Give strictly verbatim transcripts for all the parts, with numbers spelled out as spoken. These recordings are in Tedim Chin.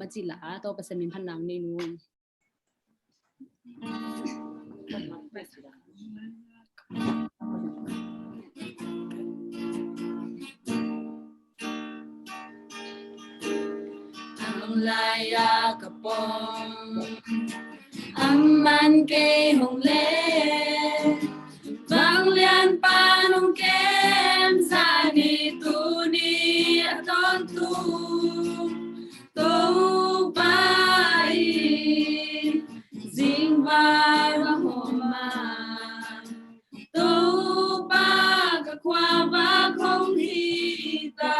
Pasian la, tawh Pasian min phatna nei nung. Ang lai-a ka pom, amah'n kei hong leh, vanglian pan hong kem, zani tuni a tawntung Topa in zingvak hong hawm a, Topa ka khuavak hong hi ta.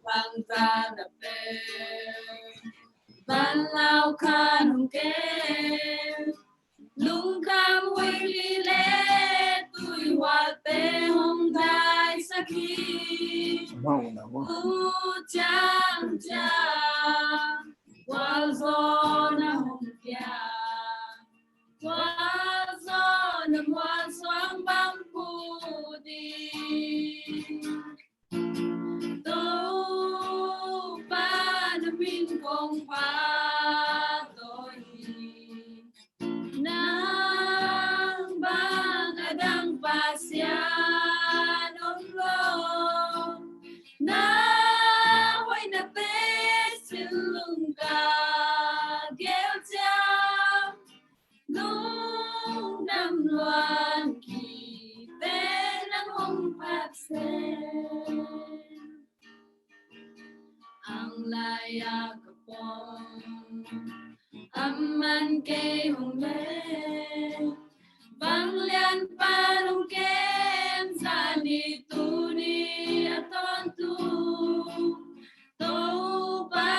Bangzah na peuh, van lau khan hong kem, lungkham huihpi leh tuihualte hong daisak hi. Tu ciangciang gualzawhna hong piang, gualzawhna muansuang bang phu ding. Topa na min kong pahtawi hi. Nang bang a dang Pasian om lo. Na hoihnate sin lungka gel ciang, lungdam luan kik pen nang hong phat seh. Ang lai-a ka pom, amah'n kei hong leh, vanglian pan hong kem, zani tuni a tawntung Topa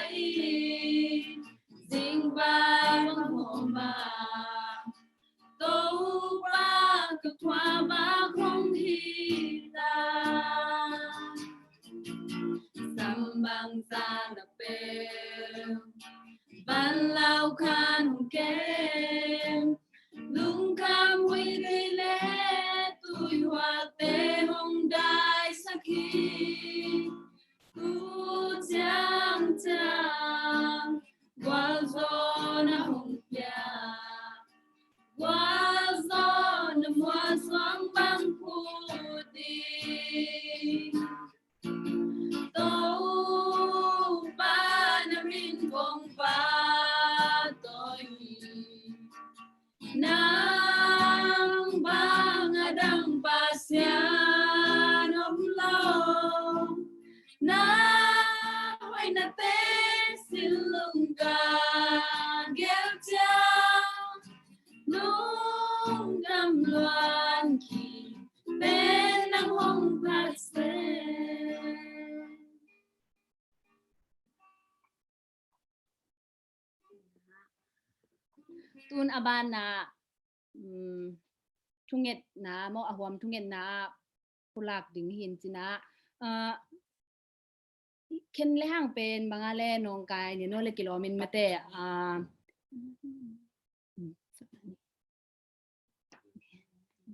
in zingvak hong hawm a, Topa ka khuavak hong hi ta. Sam bangzah na peuh, van lau khan hong kem, lungkham huihpi leh tuihualte hong daisak hi. Tu ciangciang gualzawhna hong piang, gualzawhna muansuang bang phu ding. Topa na min kong pahtawi hi. Nang bang a dang Pasian om lo. Na hoihnate sin lungka gel ciang, lungdam luan kik pen nang hong phat seh. Tun a banah, um, thungetna maw, a huam thungetna ah pulak ding hi in cin ah, ah, khen le hang pen bang a le nawngkai ni no le kilawm in mate, ah,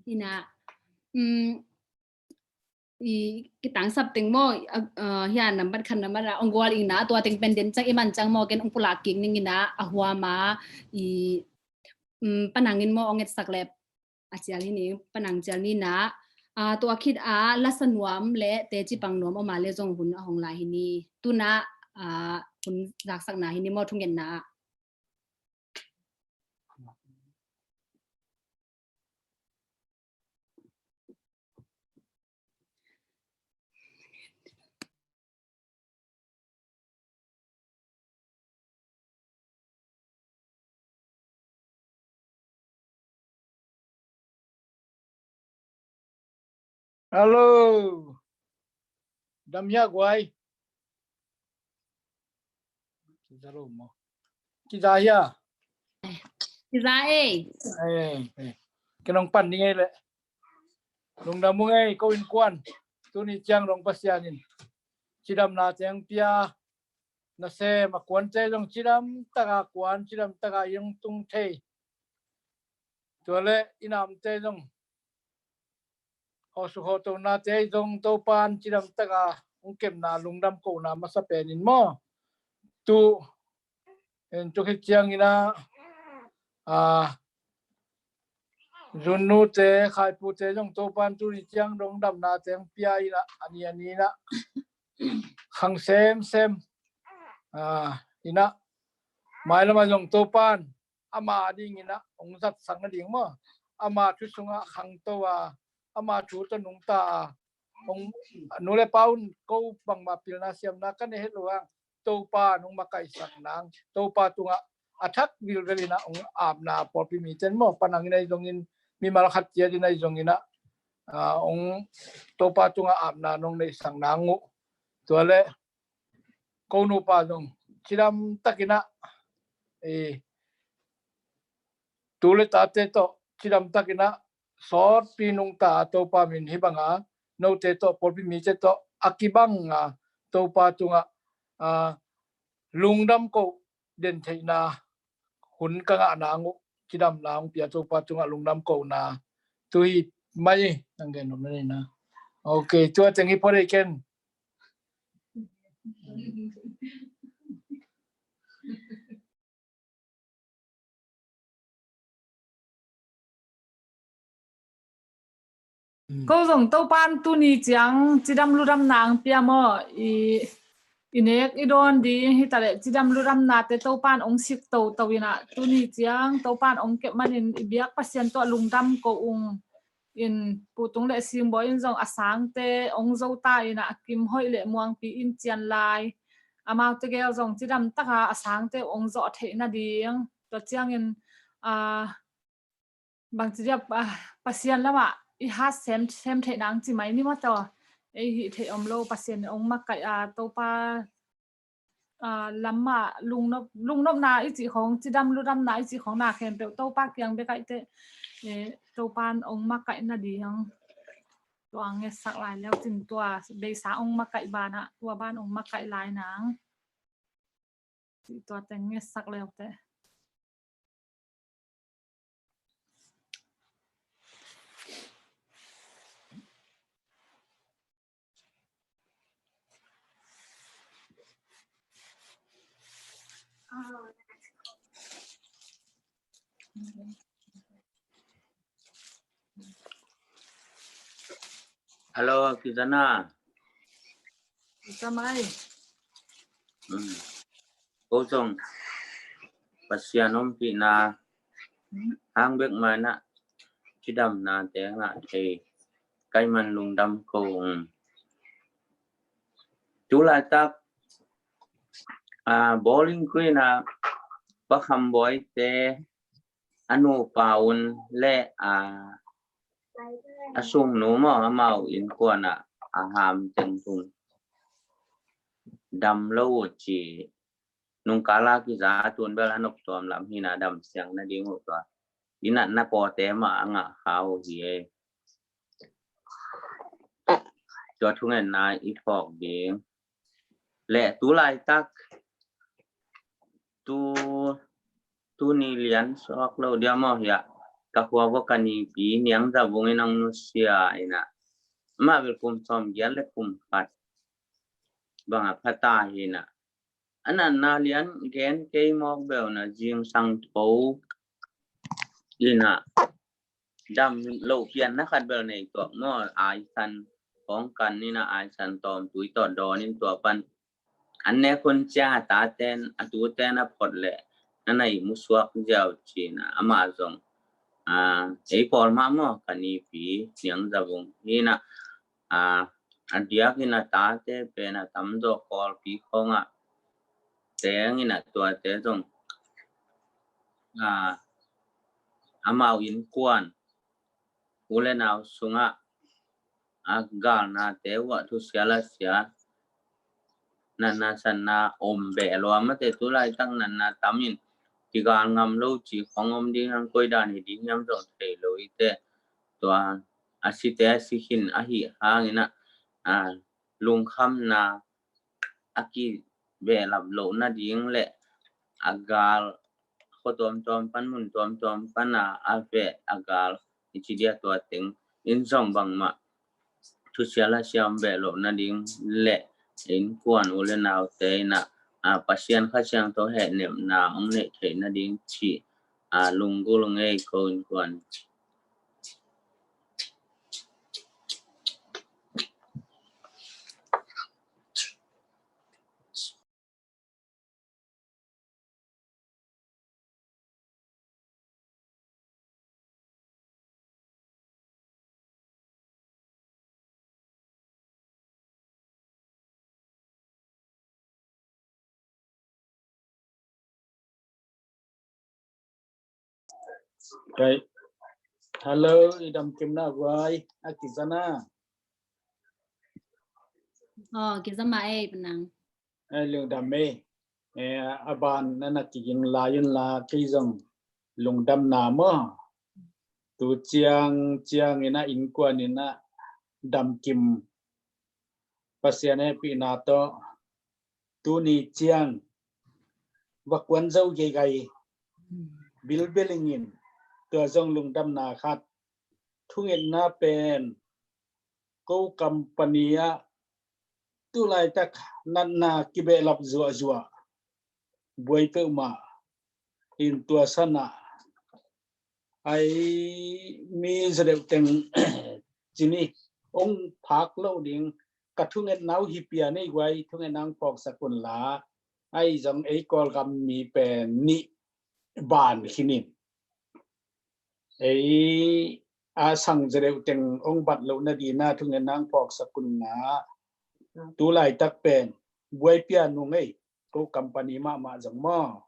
hi in ah, um, i kitangsap teng maw, a, a, hi a nambat khat nambat a ong gual in ah, tua teng pen den ciang i man ciang maw, ken ong pulak kik ning in ah, a huam a, i, um, Panang in maw ong etsak le a cial hi ni, Panang cial ni in ah, a, tua khit a lasa nuam le teci pang nuam om a le zong hun a hong lai hi ni. Tun ah, a, hun zaksakna hi ni maw, thungetna ah. Hello. Dam hia guai. Kiza lo maw? Kiza hia? Kiza ei. Ei, ei. Ken ong pan ding ei le. Lungdam ung ei, ko innkuan. Tuni ciang dong Pasian in cidamna teng pia, nasem a kuante zong cidam taka kuan, cidam taka i ong tung thei. Tua le i namte zong, hawh suk hawh tonate zong Topan cidam taka hong kepna lungdam kohna masa penin maw. Tu, en tu khit ciangin ah, a, zunnute, khaipute zong Topan tuni ciang dong damna teng pia in ah, a ni a ni in ah khang semsem, a, in ah mailam ah zong Topan ama dingin ah hong zatsak nading maw. Ama thu sungah khangto a, ama thu tawh nungta a, hong, nu le pa un ko bangmah pilna siamna ka nei het lo hang, Topa nong makaihsak nang, Topa tungah a thak vilvel in ah hong apna pawlpi mite maw, panang in ah zongin mimal khat ciat in ah zongin ah, a, hong Topa tungah apna nong neihsak nang uh. Tua leh ko nupa zong cidam takin ah, e, tu le tate tawh cidam takin ah sawtpi nungta a, Topa min hi banga note tawh, pawlpi mite tawh a kibang a, Topa tungah, a, lungdam koh den theihna hun ka ngah nang uh, cidamna hong pia Topa tungah lungdam kohna. Tu hi mai, nang gen nop na nei na. Ok, tua teng hi phot ei ken. Ko zong Topan tuni ciang cidam ludam nang pia maw, i, i nek i dawn ding hi ta leh, cidam ludam nate Topan hong sik toto in ah, tuni ciang Topan hong kep manin i biak Pasian tawh lungdam ko ung. In Pu Tung le Singbawi in zong a sangte hong zo ta in ah, a Kim Hoih le Muangpi in cian lai, amaute gel zong cidam taka a sangte hong zawh theih nading. Tua ciangin, a, bangci dia, a, Pasian lamah i hat sem, sem theih nang ci mai ni maw taw. Ei hih theih om lo, Pasian hong makaih a, Topa, a, lamah lungnop, lungnopna i cih khong, cidam ludamna i cih khong na khempeuh Topa kiang bek aih teh, e, Topan hong makaih nading. Tua ngetsak lai leu cin, tua beisa hong makaih banah, tua ban hong makaih lai nang. Tua teng ngetsak leu teh. Hello, Kizana. Kizamai. Hmm. Ko zong Pasian ompihna hang bek mah in ah cidamna teng ah thei kai man lungdam ko. Tu laitak, a, Bowling Green ah Pa Kham Bawi te a nupa un le, a, a sungnu maw, amau innkuan ah a ham teng tung dam lo uh ci. Nungkal a kiza tun bel a noptuam lam hi in ah dam siang nading uh tua i natna pawte mah a ngah kha uh hi e. Tua thungetna i phawk ding. Le tu laitak, tu, tuni lian suak lo dia maw hiah, ka khua vua ka nipi Niang Za Vung in hong nusia in ah, amah bel kum sawmgiat le kum khat bang a pha ta hi in ah, a natna lian gen kei mawk bel in ah, zingsang tho in ah, dam loh pianna khat bel nei tuak maw, aisan khawng kan in ah, aisan tawm tui tawh dawn in tua pan an nek hun ciang a taten, a tuten a phot leh na na ihmu suak ziau ci in ah, amah zong, a, ei pawl mah maw, ka nipi Niang Za Vung hi in ah, a, a diakin a tate pen a tamzaw Kawlpi khawngah teng in ah, tuate zong, a, amau innkuan u le nau sungah a galnate uh ah thusia lasia, natna satna om beh lua mate, tu laitak natna tam in kigal ngam lo ci khong om ding hang, koi dan hi ding hiam zong thei lo i te. Tua a site a si khin ahi hangin ah, a, lungkhamna a kibehlap loh nading le a gal khua tuamtuam pan, mun tuamtuam pan a, a veh a gal i ci dia, tua teng in zong bangmah thusia lasia om beh loh nading le innkuan u le naute in ah, a, Pasian Kha Siangtho hehnepna hong neih theih nading cih, a, lunggulh ngei ko innkuan. Kai. Hello, i damkim na guai, a kizana. Oh, kizama ei, Panang. Ai, lungdam ei. Eh, a ban na na kiging lai un la, kei zong lungdam na maw. Tu ciang, ciang in ah innkuan in ah damkim Pasian hehpihna tawh tuni ciang va kuan zo geigai bilbel ing in, tua zong lungdamna khat. Thungetna pen ko company ah tu laitak natna kibehlap zuahzuah buai peuhmah in, tua san ah ai mi za deuh teng cini ong phak lo ding, ka thungetna uh hi pia nei guai, thungetna ong phawksak un la, ai zong ei Kawlgam mi pen nih ban khin in. Ei a sang za deuh teng ong bat loh nading in ah thungetna ong phawksak un la, tu laitak pen buai pia nung ei, ko company mahmah zong maw.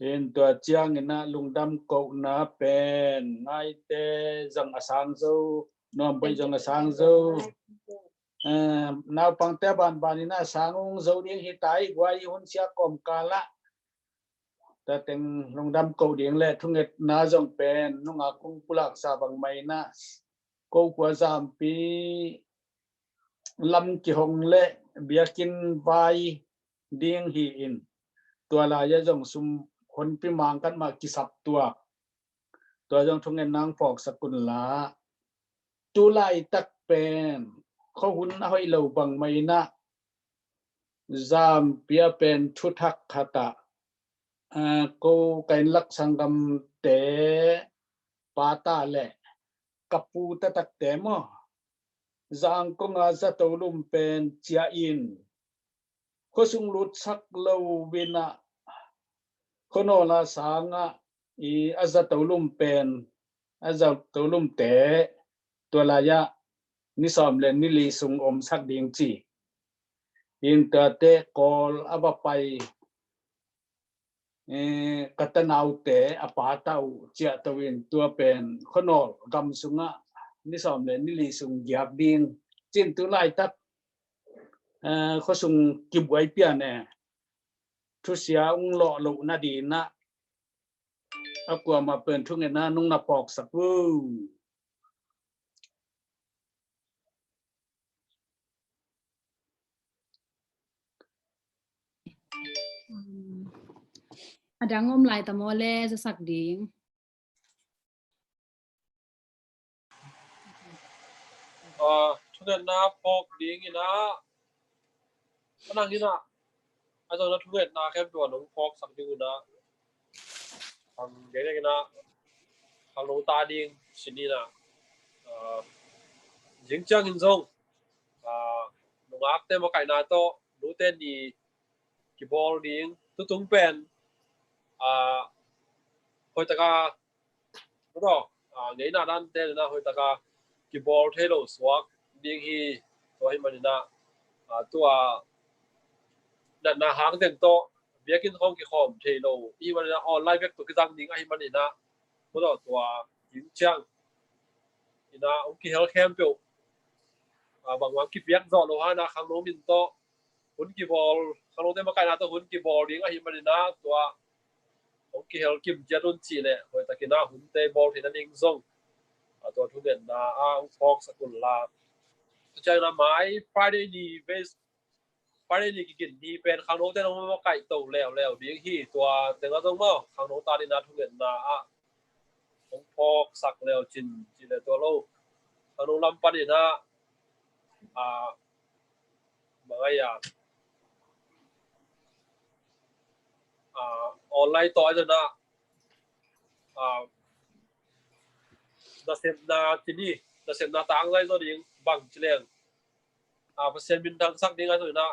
In tua ciang in ah lungdam kohna pen Ngaite zong a sang zo, Nuamboih zong a sang zo. Eh, naupangte banban in ah sang ung zo ding hi ta ei guai, hun sia kawmkal ah. Tua teng lungdam koh ding le thungetna zong pen nungak kong pulaksa bangmah in ah ko khua Zampi lam kihong le biakinn vai ding hi in, tua lai-ah zong sum honpi mangkhat mah kisap tuak. Tua zong thungetna ong phawksak un la, tu laitak pen khuahun a hoih lo bangmah in ah Zampi ah pen thuthak khat ah, ah, ko ka innlak sanggamte pata le ka pu taktakte maw, za ang kong a zato lum pen ciah in, khuasung lutsak lo in ah, khuanawl a sang ah i a zato lum pen, a zato lumte tua lai-ah ni sawm le ni li sung omsak ding ci. In tuate Kawl a va pai, eh, ka tanaute a pata uh ciahto in tua pen khuanawl gam sungah ni sawm le ni li sung giak ding ci-in tu laitak, eh, khuasung kibuai pian e, thusia ung lawh loh nading in ah a kuamah pen thungetna nong na phawksak uh. A dang om lai ta maw le, zasak ding. Ah, thungetna phawk ding in ah, a nang in ah, a zong na thungetna khempeuh a nong phawksak ding un ah, ang dengdeng in ah, khangno ta ding sin in ah, ah, zing ciangin zong, ah, nungakte makaihna tawh nute ni kibawl ding, tutung pen, ah, hoihtaka, maw, ah, ngeina dante na hoihtaka kibawl thei lo suak ding hi. Tua hi manin ah, ah, tua natna hang teng tawh biakinn khawng kikhawm thei lo hi manin ah, online bek tawh kizang ding ahi manin ah, maw, tua ding ciang in ah hong kihel khempeuh, ah, bangbang kipiak zawh lo hang in ah khangno min tawh hun kibawl, khangnote makaihna tawh hun kibawl ding ahi manin ah, tua hong kihel kim ciat un cih leh hoihtakin ah hunte bawl theihna ding zong, ah, tua thungetna ah hong phawksak un la. Tua ciangin ah mai Friday ni, Friday ni kikin ni pen khangnote hong makaih to leuleu ding hi. Tua teng ah zong maw, khangno ta ding in ah thungetna ah hong phawksak leu cin cih leh tua lo, khangno lam panin ah, ah, Ai a, online tawh ai zona, nasepna kini, nasepna tang zai zo ding bang ci leng, Pasian min thangsak ding ai zona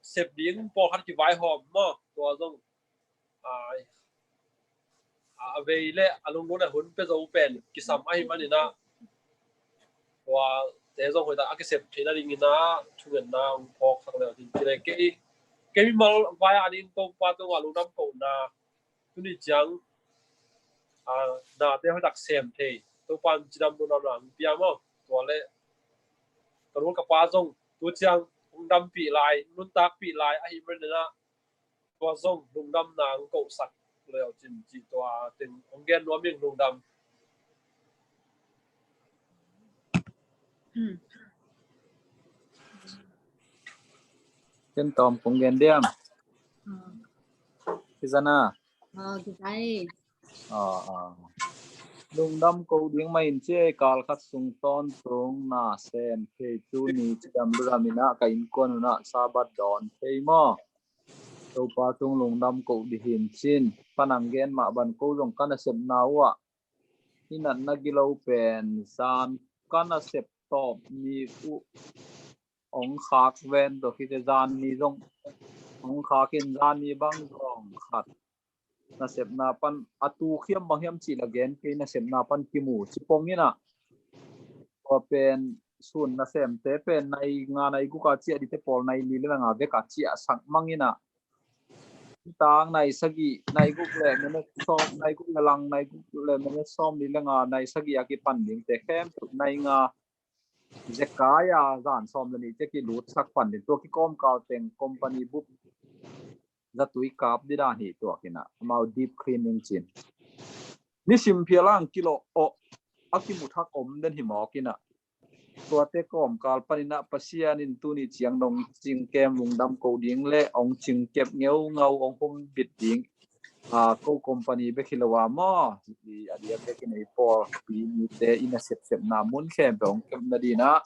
sep ding pawlkhat kivaihawm maw, tua zong a vei le a lunglutna hun pia zo pen kisam ahi manin ah, tua te zong hoih tak a kisep theihna dingin ah thungetna hong phawk sak leu ding ci le. Kei, kei mimal vai a ding Topa tungah lungdam kohna tuni ciang nate hoih tak sem thei, Topa in cidam lungdamna hong pia maw. Tua le ka nu ka pa zong tu ciang hong dampih lai, nuntakpih lai ahi manin ah, tua zong lungdamna hong kohsak leu cin ci, tua teng hong gen nuam ing. Lungdam. Ken tawm kong gen diam? Kizana. Lungdam ko ding mah in ci ei, kal khat sung tawntung na sem thei, tuni cidam lungdam in ah ka innkuan un ah Sabbath dawn thei maw. Topa tung lungdam ko ding hi in cin, pan ang gen mah ban ko zong ka nasepna uh ah i natna gilo pen zan ka nasep tawp ni uh hong khak ven tawh khite zan ni zong hong khak in zan ni bang zong khat nasepna pan a tu khiam bang hiam cih la gen kei, nasepna pan kimu ci pong in ah, tua pen sun nasemte pen nai nga nai guk a ciah dite pawl nai li le nga vek a ciah sak mang in ah, tang nai sagih, nai guk le minute sawm, nai guk le lang, nai guk le minute sawm li le nga, nai sagih a kipan dingte khempeuh nai nga zekai a zan sawm le nih te kilutsak pan ding, tua kikawmkal teng company bup zatui kap ding dan hi tuak in ah, amau deep cleaning cin. Nisim phial ang kilawh awh a kimu thak om den hi mawk in ah, tuate kawmkal panin ah Pasian in tuni ciang dong cingkem lungdam ko ding le hong cingkep ngeungau hong humbit ding ko company bek hi lo a maw, a diak bek in ei pawlpi mite i nasepsepna mun khempeuh hong kepna ding in ah,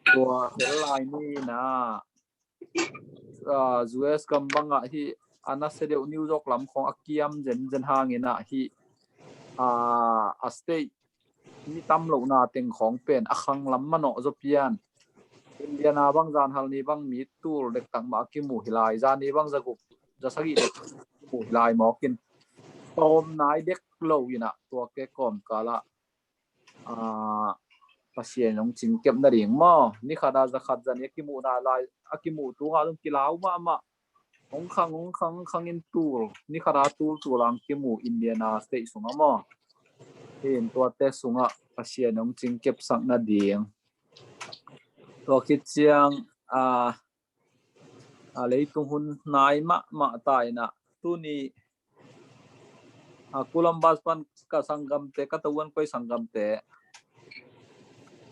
tua hel lai ni in ah U S gam bangah hi a nasia deuh New York lam khawng a kiam zenzen hangin ah hi a state mi tam lohna teng khawng pen a khang lam manawh zaw pian. Indiana bang zan hal ni bang mi tul dektak mah a kimu hi lai, zan ni bang za guk za sagih dektak kimu hi lai mawk in, tawm nai dek lo in ah tua ke kawmkal ah Pasian hong cingkep nading maw, ni khat a za khat za nih a kimuhna lai, a kimuh tungah zong kilau mahmah, hong khang hong khang hong khang in tul, ni khat a tul tul ang kimu Indiana state sungah maw. Hi in tuate sungah Pasian hong cingkepsak nading. Tua khit ciang a, a leitung hun nai mahmah ta in ah, tuni a Columbus pan ka sanggamte, ka tawuan koi sanggamte,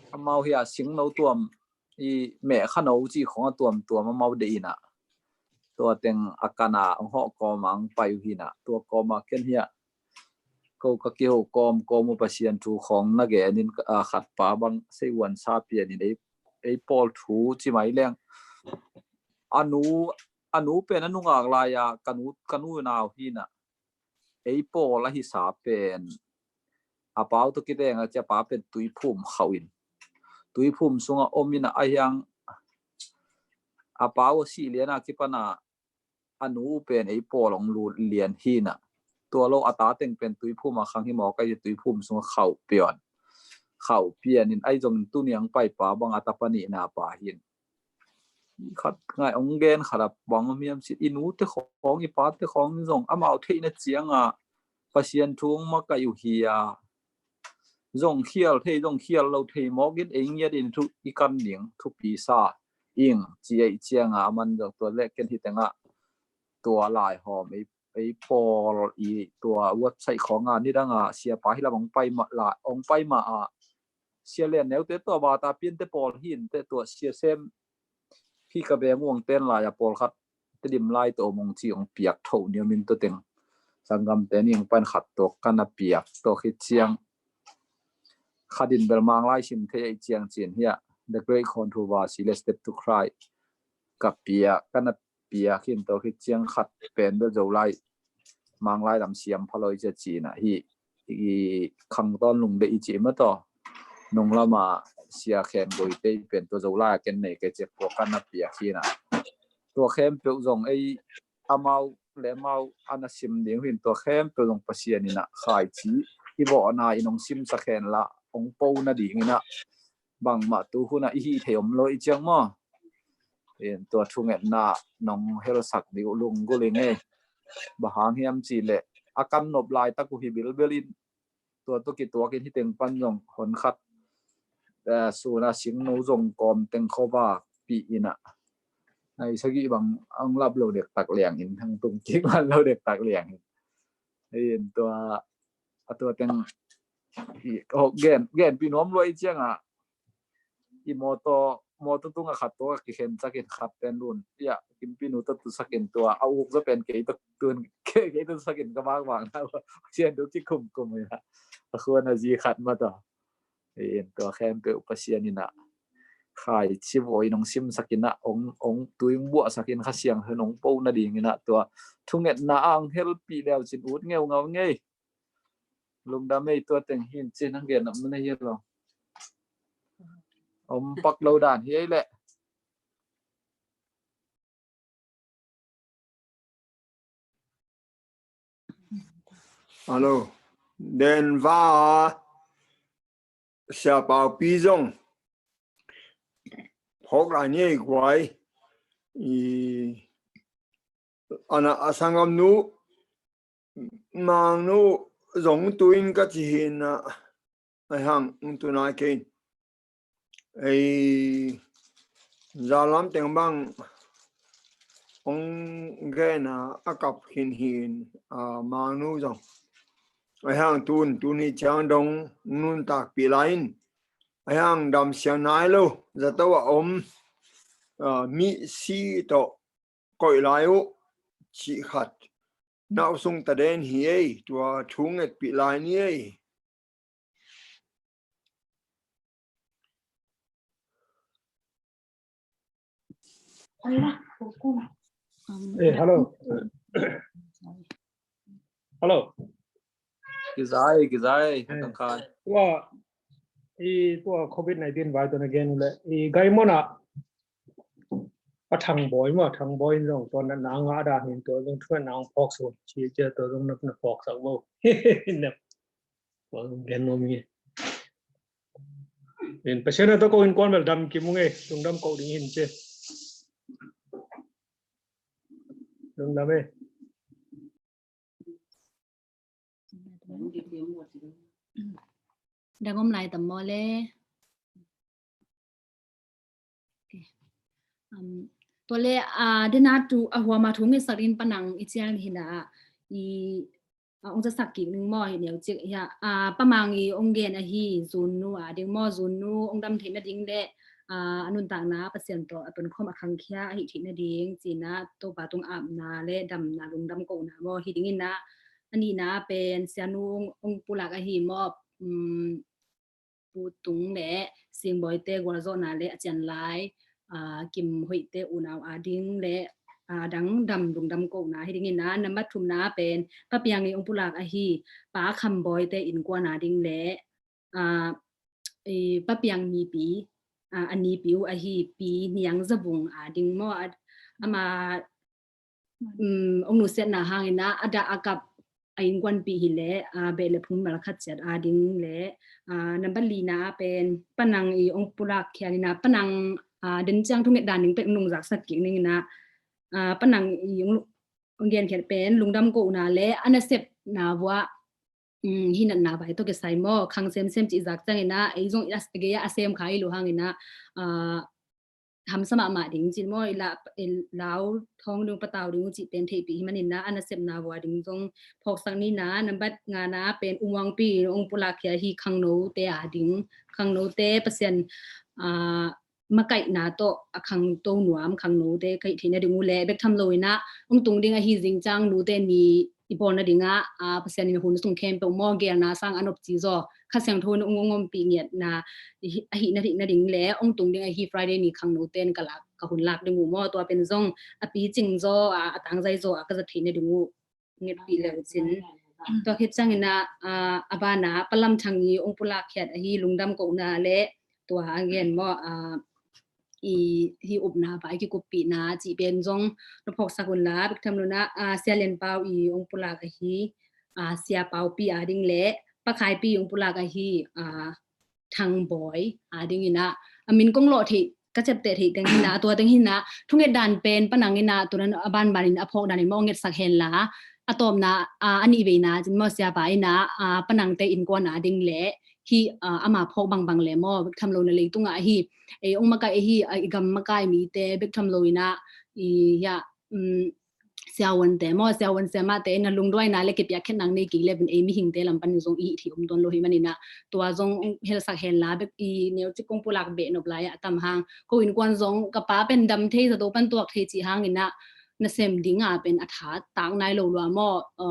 amau hi a singno tuam i meh khano cih khawng a tuamtuam amau deih in ah, tua teng a kan a hong hawh kawm a hong pai uh hi in ah, tua kawm a ken hi a ko ka kiho kawmkawm uh Pasian thu khawng na gen in a khat pa bang seiuan sa pian in ei, ei pawl thu ci mai leng. A nu, a nu pen a nungak lai a ka nu, ka nu nau hi in ah, ei pawl a hisa pen a pau tawh kideng a ci a pa pen tuiphum khauh in, tuiphum sungah om in ah, a hiang a pau a sih lian a kipan a a nu pen ei pawl hong lut lian hi in ah, tua lo a ta teng pen tuiphum a khang hi mawk a, tuiphum sungah khauh pian, khauh pian in, ahi zongin tuni ang pai pa bang a tapa nihna pa hi in. Khat ngai hong gen khat a bang om hiam cih, i nute khawng i pate khawng zong amau theihna ciang a Pasian thu hong makaih uh hi a, zong khial thei zong khial lo thei mawk in ei ngiat in thu i kan ding thupi sa ing ci ei ciang a, aman zong tua le ken hi teng ah tua lai hawm ei, ei pawl i tua website khawng a nidang a siapa hi lam hong pai mah la, hong pai mah a sia lian neute tua bata piante pawl hi in te tua sia sem hi ka beng uang ten lai a pawlkhat Tedim lai tawh om hong ci hong piak tho ni om in tua teng sanggamte ning pan khat tawh ka na piak tawh khit ciang khat in bel Mang lai sim thei ei ciang cin hi a, The Great Controversy le Step to Christ. ka pia, ka na pia khin tawh khit ciang khat pen bel Zolai, Manglai lam siam phaloi cia ci-in ah hih i Khangtawn Lungdei i ci mah tawh nung lama Sia Khen Goite pen tua Zolai a ken nei kei ciak tua ka na pia khin ah, tua khempeuh zong ei amau le amau a na sim ding uh hin tua khempeuh zong Pasian in ah khaici i vawhna in hong simsak hen la hong po nadingin ah bangmah tu hunah i hih thei om lo i ciang maw? In tua thungetna nong helsak ding uh lunggulh ing ei. Bang hang hiam cih leh a kan nop laitak uh hi bilbel in tua tawh kituakin hih teng pan zong hon khat, eh, suna singno zong kawm teng khuavak pih in ah nai sagih bang ang lap lo dektak liangin hang tung kik man lo dektak liangin. In tua a tua teng i, oh, gen, genpih nuam lua i ciangah i mawtaw, mawtaw tungah khat tua kikhen sakin khat pen lun ia kimpinu tawh tu sakin tua a uk zaw pen kei tawh tun kei, kei tawh tu sakin ka vakvak na ua cian tu kikumkum ia a khuan a zi khat mah tawh. In tua khempeuh Pasian in ah khaici vawh in hong simsak in ah hong, hong tui hong buahsak in Kha Siangtho in hong po nadingin ah tua thungetna a hong helpih leu cin ut ngeungau ngei. Lungdam ei, tua teng hin cin hang gen nak mun a hi lo. Om pak lo dan hi ei leh. Hello. Denver Sia Pau Pi zong phawk lai ni ei guai. I ana a sangam nu Mang nu zong tuin ka ci hi na, ai hang ung tuna kein ei zalam teng bang ong gena a kap hin hin, a, Mang nu zong ai hang tun tun hi ciang dong nuntak pi lai in ai hang dam siang nai lo zato a om, a, mi si tawh koih lai uh cih khat. Nau sung ta den hi ei, tua thu ngetpih lai ni ei. Eh, hello. Hello. Kizai, kizai, eh, kangkai. Tua, i tua covid nineteen vai tua na gen le, i Gaimona a Thang Boy ma, Thang Boy in zong tua na, na nga da hin tua zong tua na phawk so, ci cia tua zong na, na phawk sa bo. Na, tua zong gen no mi. In Pasian na tua ko in kuan bel dam ki mu ngei, zong dam ko ding hin ci. Zong dam eh. Dang om lai tam maw le? Okay. Um, tua le, ah, dena tu a huama thu ngetsak in Panang i cial hi na, i, ah, ong zasak kik ning maw hi neu cik hi a, ah, Pamang i ong gen ahi Zun nu a ding maw, Zun nu ong dam theih nading le, ah, a nuntakna Pasian tawh a tonkhawm a khangkhia a hih theih nading cina Topa tung apna le damna lungdam kohna maw hi dingin na, a nihna pen Sianu ong, ong pulak ahi maw, um, Pu Tung le Singboite gualzawhna le a cian lai, ah, Kim Hoihte unau a ding le, ah, dang dam lungdam kohna hi dingin na, nambat thumna pen Pa Piang i ong pulak ahi Pa Kham Boite innkuan a ding le, ah, i Pa Piang nipi, ah, a nipi uh ahi Pi Niang Zavung a ding maw, a, ama, um, ong nusiatna hangin a, a dah a kap a innkuanpih hi le, ah, beh le phung mal khat ciat a ding le, ah, nambat lina pen Panang i ong pulak khian ina Panang, ah, den ciang thunget dan ding pen ong nungzak sak kik ning ina, ah, Panang i ong, ong gen khiat pen lungdam kohna le a nasepna vua, um, hinatna vai tawh kisai maw, khang semsem cih zak ciangin a, ei zong i a, a gei a a sem kha i lo hangin a, ah, hamsa mahmah ding cin maw, i la, i lau thawng ding patau ding cih pen theihpih hi manin a, a nasepna vua ding zong phawksak ni na, nambat ngana pen U Muangpi ong pulak khia hi khangnote a ding, khangnote Pasian, ah, makaihna tawh a khangto nuam khangnote ka hih theih nading uh le bek tham lo in a, ong tung ding ahi zing ciang nute ni i bawl nading a, a, Pasian in hun sung khempeuh maw gelna sang a nopci zaw Kha Siangtho in ong, ong ompih ngiatna ahi, ahi nading le ong tung ding ahi Friday ni khangnote in ka lak ka hun lak ding uh maw, tua pen zong a picing zaw a, a tangzai zaw a ka zat theihna ding uh ngetpih le uh cin. Tua khit ciangin ah, a, a banah Palam Thang i ong pulak khiat ahi lungdam kohna le tua a gen maw, a, i hi upna vai kikuppihna cih pen zong na phawksak unla, bek tham lo in ah, a, Sia Lian Pau i ong pulak ahi, a, Sia Pau Pi a ding le Pa Khai Pi ong pulak ahi, a, Thang Bawi a dingin ah, a min kong lawh theih, ka ciapteh theih teng hi in ah, a tua teng hi in ah, thunget dan pen Pa Nang in ah, tua dan a banbanin a phawk danin maw ngetsak henla, a tawpna, a, a nih veina cin maw Siapa in ah, a, Pa Nangte innkuan a ding le hi, a, ama phawk bangbang le maw, bek tham lo na leitungah hi, ei ong makai ahi, a, i gam makai mite bek tham lo in ah, i, ya, um, siavuante maw, siavuan siamahte in a lungduaina le kipiakkhiatna nei kik le pen ei mihingte lam panin zong i hih theih om tuan lo hi manin ah, tua zong helsak henla, bek i neucik kong pulak beh nop lai ah a tam hang, ko innkuan zong ka pa pen dam thei, zato pan tuak thei cih hangin ah nasem ding a pen a tha tak nai lo lua maw, a,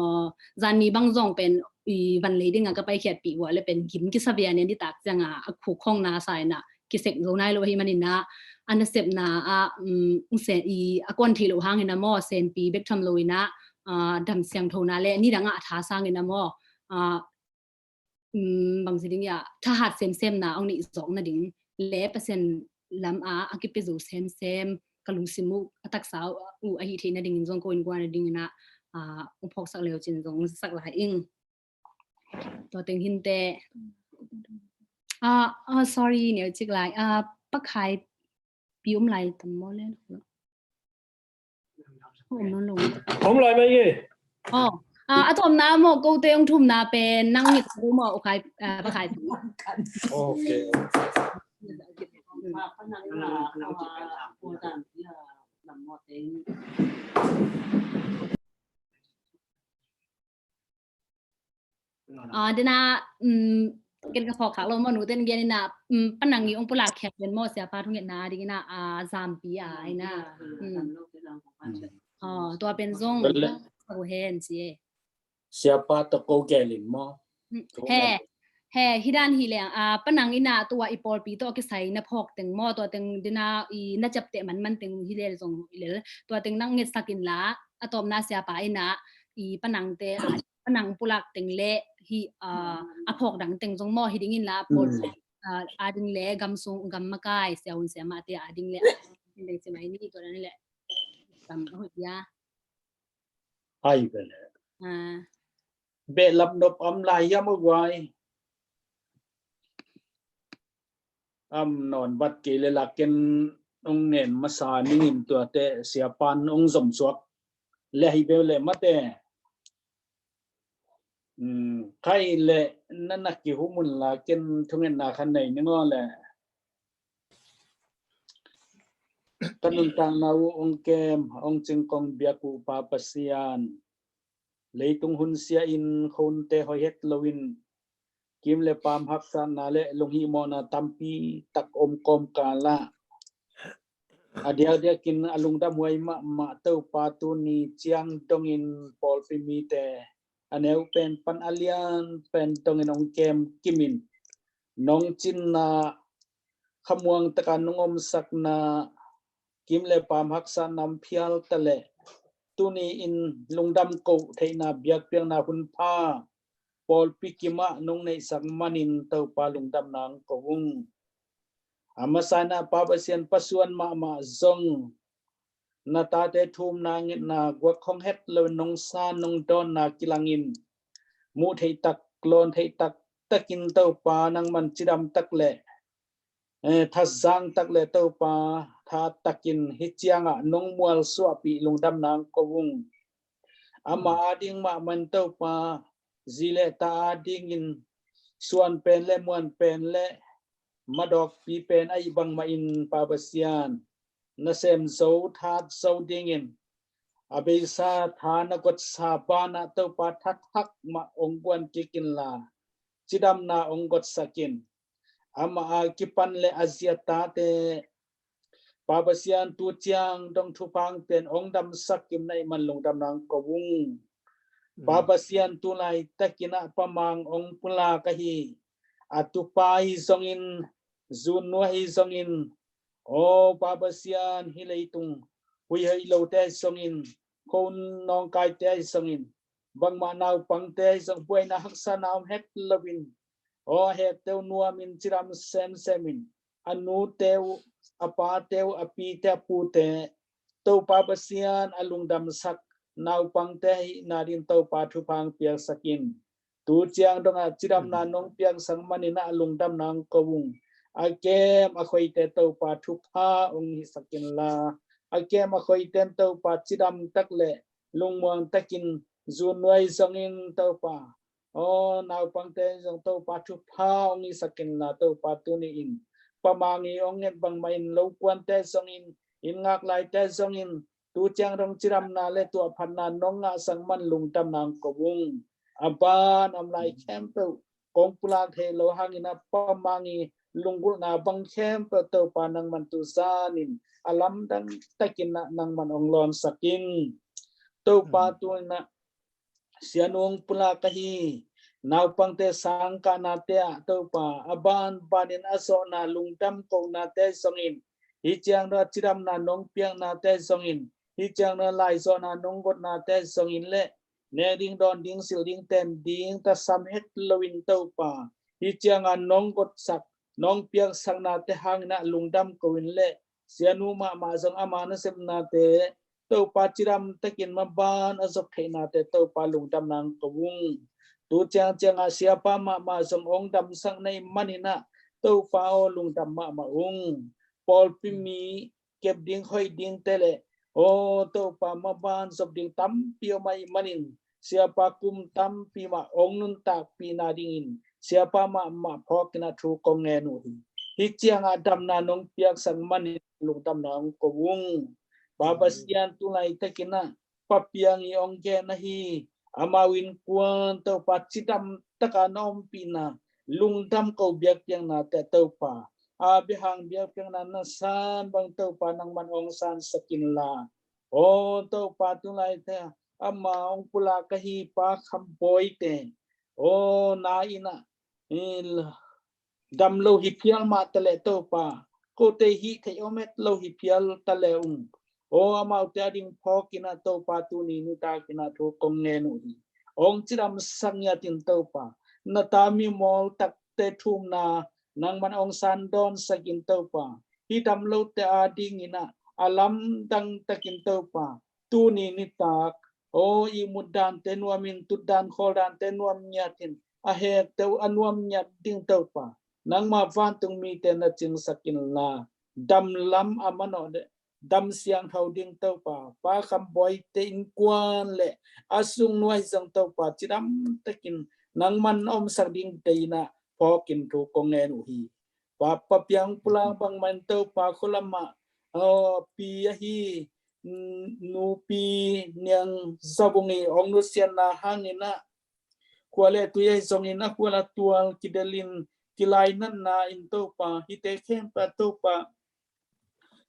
zan ni bang zong pen i van lei ding a ka paikhiatpih uh a le pen gim kisa ve a nen di tak ciang a, a khuk khong na sa in ah kisek zo nai lo ahi manin ah, a nasepna ah, um, se, i, a kuan theih loh hangin ah maw, senpi bek tham lo in ah, a, dam siangthona le nidang ah a tha sangin ah maw, a, um, bangci ding ia, thahat semsemna ong neih zawk nading le Pasian lam ah a kipia zo semsem ka lungsim uh, a taksa uh ahi theih nadingin zong ko innkuan a dingin ah, a, ong phawksak le uh cin zong sak lai ing. Tua teng hinte. Ah, ah, sorry, neucik lai. Ah, Pa Khai Pi om lai tam maw le? Om nawn lo. Om lai mai nge. Oh, ah, a tawpna maw, kote ong thumna pen nang nget lo maw, Pa Khai, ah, Pa Khai Pi. Okay. Ah, dena, um, ken ka phawk khak lo maw, nu ten gen in ah, um, Pa Nang i ong pulak khiat pen maw, Siapa thungetna dingin ah, a, zampi a, in ah. Um. Oh, tua pen zong, tua hen ci e. Siapa tawh ko gelin maw? Um, he, he, hi dan hi leng, a, Pa Nang in ah tua i pawlpi tawh kisai na phawk teng maw, tua teng dena i na ciapteh manman teng hi lel zong hi lel. Tua teng nang ngetsak inla, a tawpna Siapa in ah i Pa Nangte, a, Pa Nang pulak teng le hi, a, a phawk dang teng zong maw hi dingin la, pawl, a, a ding le gam sung, gam makai, siavuan siamahte a ding le, a ding le, ci mai ni, tua dan le. Tam a hoih dia. Ai ve le. A. Behlap nop om lai hiam a guai? Om nawn vat kei le la ken ong nen masa ning in, tuate Siapan ong zom suak le hi beu le mate. Um, khai le na na kihum unla ken thungetna khat nei ning aw le. Ka nuntakna uh ong kem, ong cingkong biak uh Pa Pasian, leitung hun sia in khonte hoih het loin kim le paam haksatna le lunghihmawhna tampi tak om kawmkal ah, a diakdiakin a lungdamhuai mahmah Topa tuni ciang dongin pawlpi mite a neu pen pan a lian pen dongin ong kem kimin, nong cinna khamuang taka nong omsakna kim le paam haksatna om phial ta le, tuni in lungdam koh theihna biakpiakna hun pha pawlpi kimah nong neihsak manin Topa lungdamna ong ko ung. A masa in ah Pa Pasian, pasuan mahmah zong na tate thumna ngetna guak hong het lo nong sa nong dawnna kilangin muh theih tak, lawn theih tak takin Topa nangman cidam tak le, eh, thazang tak le Topa tha takin hi ciangah nong mualsuahpih lungdamna ong ko ung. Amah a ding mahmah in Topa, zi le ta a dingin suan pen le muan pen le madawkpi pen ahi bangmah in Pa Pasian, nasem zo that zo dingin a beisa tha na gotsa banah Topa thathak mah ong guan kik inla, cidamna ong gotsak in. Amah a kipan le a zi a tate Pa Pasian, tu ciang dong thupha ong pia in ong damsak kim na hih man lungdamna ong ko ung. Pa Pasian, tu laitakin ah Pa Mang ong pulak ahi, a tupa hi zongin, zunnu ahi zongin, Aw Pa Pasian, hih leitung huihoih lote ahi zongin, khonawngkaite ahi zongin, bangmah naupangte ahi zong buaina haksatna om het loin, aw a hekte uh nuamin cidam semsemin, a nute uh, a pate uh, a pite a pute, Topa Pasian a lungdamsak naupangte ahihna dingin Topa thupha hong piaksak in. Tu ciang dongah cidamna nong piaksak manin ah a lungdamna hong ko ung. A kem a khoite Topa thupha hong hisak inla, a kem a khoite in Topa cidam tak le lungmuang takin zu nuai zongin Topa, aw naupangte zong Topa thupha hong hisak inla, Topa tuni-in Pa Mang i hong nget bangmah in lokuante zongin, inn ngak laite zongin, tu ciang dong cidamna le tuahphatna nong ngahsak man lungdamna hong ko ung. A ban a om lai khempeuh kong pulak thei lo hangin ah Pa Mang i lunggulhna bang khempeuh Topa nangman tu zanin a lamdang takin ah nangman hong lawnsak in. Topa tuni-in ah Sia Nu hong pulak ahi naupangte sangkahnate ah Topa, a banbanin a zawhna lungdam kohnate zongin, hih ciang dong a cidamna nong piaknate zongin, hih ciang dong a laizawhna nong gotnate zongin le nek ding, dawn ding, silh ding, ten ding tasam het loin Topa, hih cianga nong gotsak, nong piaksaknate hangin ah lungdam ko in le, Sia Nu mahmah zong ama nasepnate Topa cidam takin maban a zop theihnate Topa lungdamna hong ko ung. Tu ciang ciangah Siapa mahmah zong hong damsak na hih manin ah Topa aw lungdam mahmah ung. Pawlpi mi kep ding hoih dingte le, aw Topa, maban zop ding tampi om ahih manin Siapa kum tampi mah hong nuntakpihna dingin Siapa mahmah phawkin ah thu kong ngen uh hi. Hih ciangah damna nong piaksak manin lungdamna hong ko ung. Pa Pasian, tu laitakin ah Pa Piang i hong gen ahi amau innkuan Topa cidam taka na ompihna lungdam ko biakpiaknate Topa, a bia hang biakpiakna na san bang Topa nangman hong sansak inla, aw Topa, tu laitakin ama hong pulak ahi Pa Kham Bawite, aw na in ah dam lo hi phial mah taleh Topa, kote hih theih om het lo hi phial taleh ung, aw amaute a ding phawkin ah Topa tuni nitakin ah thu kong ngen uh hi. Hong cidamsak ngiatin Topa, na ta mimawl takte thumna nangman hong sandawnsak in Topa, hih dam lote a dingin ah a lamdang takin Topa, tuni nitak, aw ihmut dante nuamin, tutdan khawldante nuam ngiatin, a hekte uh a nuam ngiat ding Topa, nangma vantung mite na cingsak inla, dam lam a manawh le dam siangtho ding Topa, Pa Kham Bawite innkuan le a sung nuai zong Topa cidam takin nangman omsak ding tei in ah phawkin thu kong ngen uh hi. Pa, Pa Piang pulak bangmah in Topa, khua lamah, aw, pi ahi, mm, nupi Niang Za Vung i hong nusiatna hangin ah khua le tui ahi zongin a khua la tual kidelin kilainatna in Topa, hihte khempeuh Topa,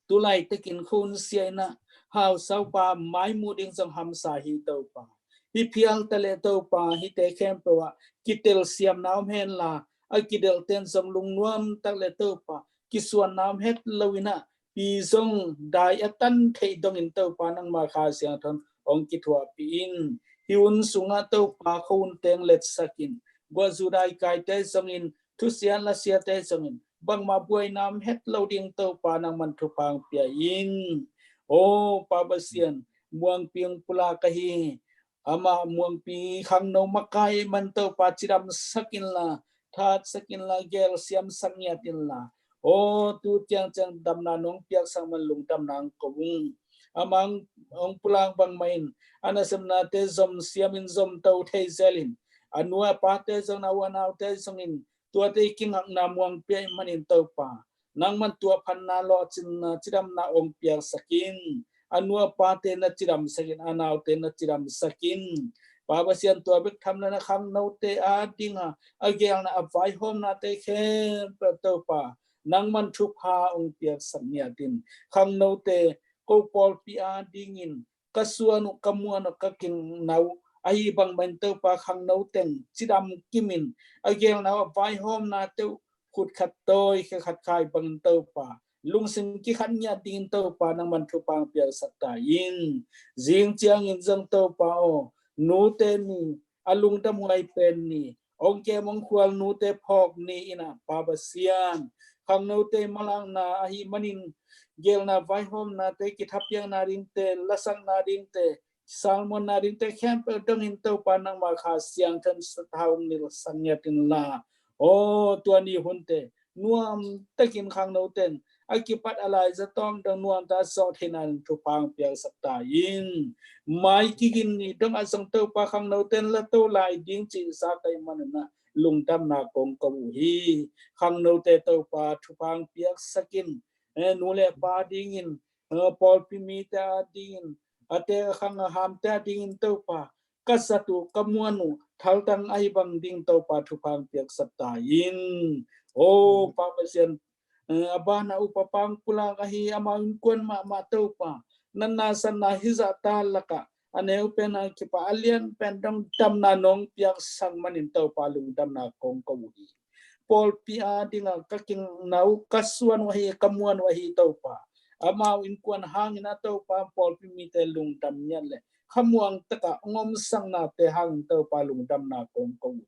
tu laitakin khun sia in ah hausaupa maimu ding zong hamsa hi Topa. Hi phial taleh Topa, hihte khempeuh ah kitelsiamna om henla, a kidelhten zong lungnuam tak le Topa, kisuanna om het loin ah pi zong dai a tan theih dongin Topa, nangma Kha Siangtho in hong kithuahpih in. Hih hun sungah Topa, khua hun teng letsak in, guah zu daikaite zongin, thusia lasiate zongin, bangmah buaina om het lo ding Topa, nangman thupha hong pia in. Aw Pa Pasian, Muangpi hong pulak ahi amah Muangpi khangno makai man Topa, cidamsak inla, thatsak inla, gelsiamsak ngiat inla, aw tu ciang ciang damna nong piaksak man lungdamna hong ko ung. Amah hong pulak bangmah in a nasepnate zom siamin zom to thei zelin, a nu a pate zong, a u a naute zongin tuate i kingakna muang pia ahih manin Topa, nangman tuahphatna lawhcinna cidamna hong piaksak in. A nu a pate na cidamsak in, a naute na cidamsak in. Pa Pasian, tua bek tham lo in a khangnote a dinga a gelna a vaihawmnate khempeuh Topa, nangman thupha hong piaksak ngiat in. Khangnote, ko pawlpi a dingin ka suan uh, ka muan uh, ka kingna uh ahi bangmah in Topa, khangno teng cidam kimin a gelna uh a vaihawmnate uh khut khat tawi khe khat khai bangin Topa, lungsim kikhat ngiat dingin Topa nangman thupha piaksak ta in. Zing ciangin zong Topa aw, nute ni, a lungdam huai pen ni, ong kem ong khual nute phawk ni in ah, Pa Pasian, khangnote malakna ahih manin gelna vaihawmnate, kithapiakna dingte, lasakna dingte, salmonna dingte khempeuh dongin Topa nangma Kha Siangtho in sa tha ong nilhsak ngiat inla, aw tua ni hunte nuam takin khangnote in a kipat a laiza tawng dong nuamta zawh theihna in thupha piaksak ta in. Mai kigin ni dongah zong Topa khangnote in la to lai ding cih zak ahih manin ah lungdamna kong ko uh hi. Khangnote Topa thupha piaksak in, eh, nu le pa dingin, eh, pawlpi mite a dingin, a te a khang a hamte a dingin Topa ka zat uh, ka muan uh thaltang ahih bang ding Topa thupha piaksak ta in. Aw Pa Pasian, eh, a banah upa pang pulak ahi amau innkuan mahmah Topa, natna satna hizahta lakah a neu pen a kipat a lian pen dong damna nong piaksak manin Topa lungdamna kong ko uh hi. Pawlpi a dingah ka kinau, ka suan uh ahi, ka muan uh ahi Topa, amau innkuan hangin ah Topa pawlpi mite lungdam ngiat le khamuang takah ong omsaknate hangin Topa lungdamna kong ko uh hi.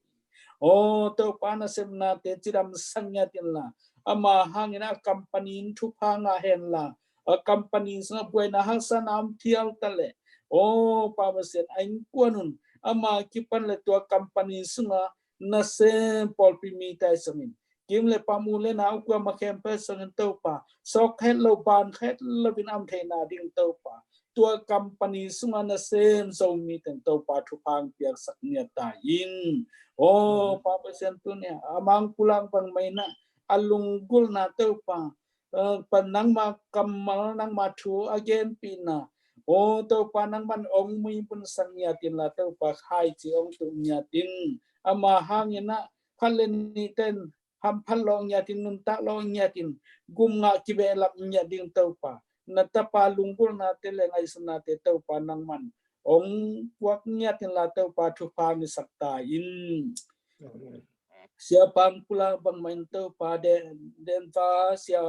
Aw Topa nasepnate cidamsak ngiat inla, ama hangin ah a company in thupha ngah henla, a company sungah buaina haksatna om phial ta leh, aw Pa Pasian, a innkuan un ama kipan le tua company sungah nasem pawlpi mite sungin kim le pam, u le nau, kuamah khempeuh sungin Topa sawk khet lo, ban khet lo in a om theihna ding Topa, tua company sungah nasem Zomite in Topa thupha piaksak ngiat ta in. Aw Pa Pasian, tuni a mang pulak bangmah in ah a lunggulhna Topa, eh, pan nangma kammal, nangma thu a genpihna, aw Topa nangman ong muibunsak ngiat inla Topa khaici ong tuh ngiat in. Ama hangin ah phat le nihte in hamphat lawh ngiat in, nuntak lawh ngiat in, gum ngah kibehlap ngiat ding Topa, na tapa lunggulhnate le ngaihsutnate Topa nangman ong puak ngiat inla Topa thupha ngisak ta in. Sia pang pulak bangmah in Topa, de, Denver sia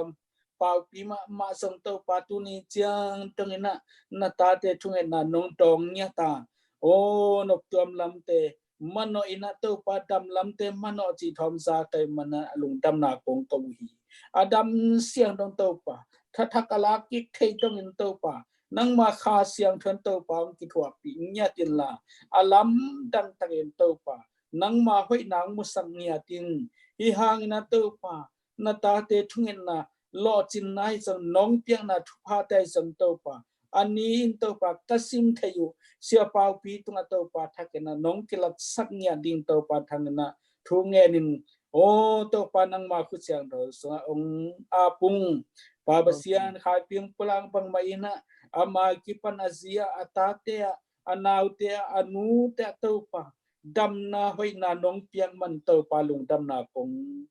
paupi mahmah zong Topa tuni ciang dongin ah na tate thungetna nong dawng ngiat a, aw noptuam lamte manawh in ah Topa, dam lamte manawh cih thawm zak ahih manin ah lungdamna kong ko uh hi. A dam siang dong Topa, thathak a lak kik thei dongin Topa, nangma Kha Siangtho in Topa ong kithuahpih ngiat inla, a lamdang takin Topa nangma hoihna ong musak ngiat in. Hi hangin ah Topa na tate thungetna lawhcinna ahi zong, nong piakna thuphate ahi zong Topa, a ni in Topa ka sim thei uh sia paupi tungah Topa thakin ah nong kilatsak ngiat ding Topa thakin ah thu ngen in, aw Topa nangma khut siangtho sungah ong ap ung. Pa Pasian, Khaiping pulak bangmah in ah ama kipan a zi ah, a tate ah, a naute ah, a nute ah Topa damna hoihna nong piak man Topa lungdamna kong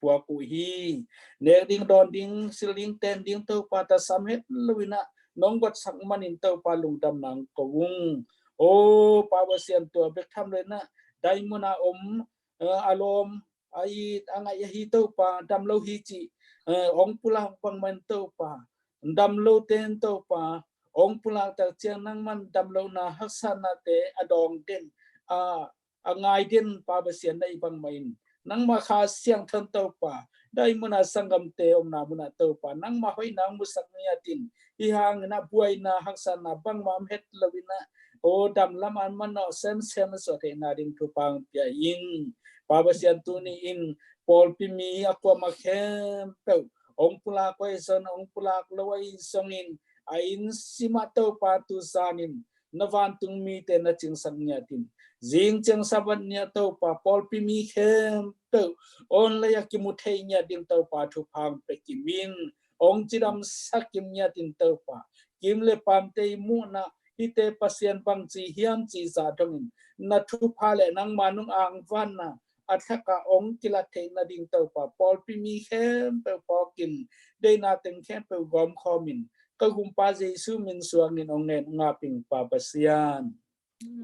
puak uh hi. Nek ding, dawn ding, sil ding, ten ding Topa tasam het lo in ah nong guatsak manin Topa lungdamna kong ko ung. Aw Pa Pasian, tua bek tham lo in ah dai mun a om, eh, a lawm, a it, a ngaih ahi Topa, dam lo hi cih, eh, ong pulak bangmah in Topa, dam lote in Topa ong pulak tak ciang nangman dam lohna haksatnate a dawng den, a a ngai den Pa Pasian, na hih bangmah in nangma Kha Siangtho in Topa dai mun a sanggamte omna mun ah Topa nangma hoihna ong musak ngiat in. Hi hangin ah buaina haksatna bangmah om het lo in ah, aw dam lam a manawh semsem a suah theihna ding thupha ong pia in. Pa Pasian, tuni in pawlpi mi a kuamah khempeuh, ong pulak uh ahi zongin, ong pulak lo ahi zongin, a inn sim ah Topa tu zan in na vantung mite na cingsak ngiat in. Zing ciang Sabbath ni ah Topa pawlpi mi khempeuh online ah kimu thei ngiat ding Topa thupha ong pia kim in. Ong cidamsak kim ngiat in Topa. Kim le pamte i muhna hihte Pasian bangci hiam cih zah dongin na thupha le nangma nong angvanna a thlak ah ong kilat theihna ding Topa pawlpi mi khempeuh phawk in, deihna teng khempeuh gawmkhawm in, ka Gumpa Jesu min suangin ong ngen ung a, Pa Pasian.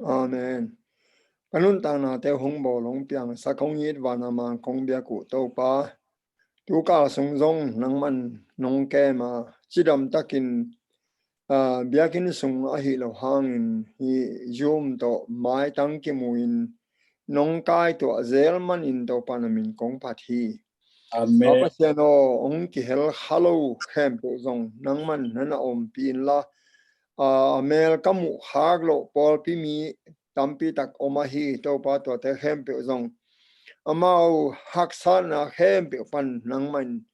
Amen. Ka nuntaknate hong bawl hong piangsak hong it van a mang kong biak uh Topa, Tukal sung zong nangman nong kem a, cidam takin, aa, biakinn sung ahi lo hangin hih Zoom tawh maitang kimu in nong kaituah zel manin Topa na min kong phat hi. Amen. Pa Pasian aw, hong kihel kha lo khempeuh zong nangman na na ompih inla, aa, a mel ka muh khak loh pawlpi mi tampi tak om ahi, Topa tuate khempeuh zong amau haksatna khempeuh pan nangman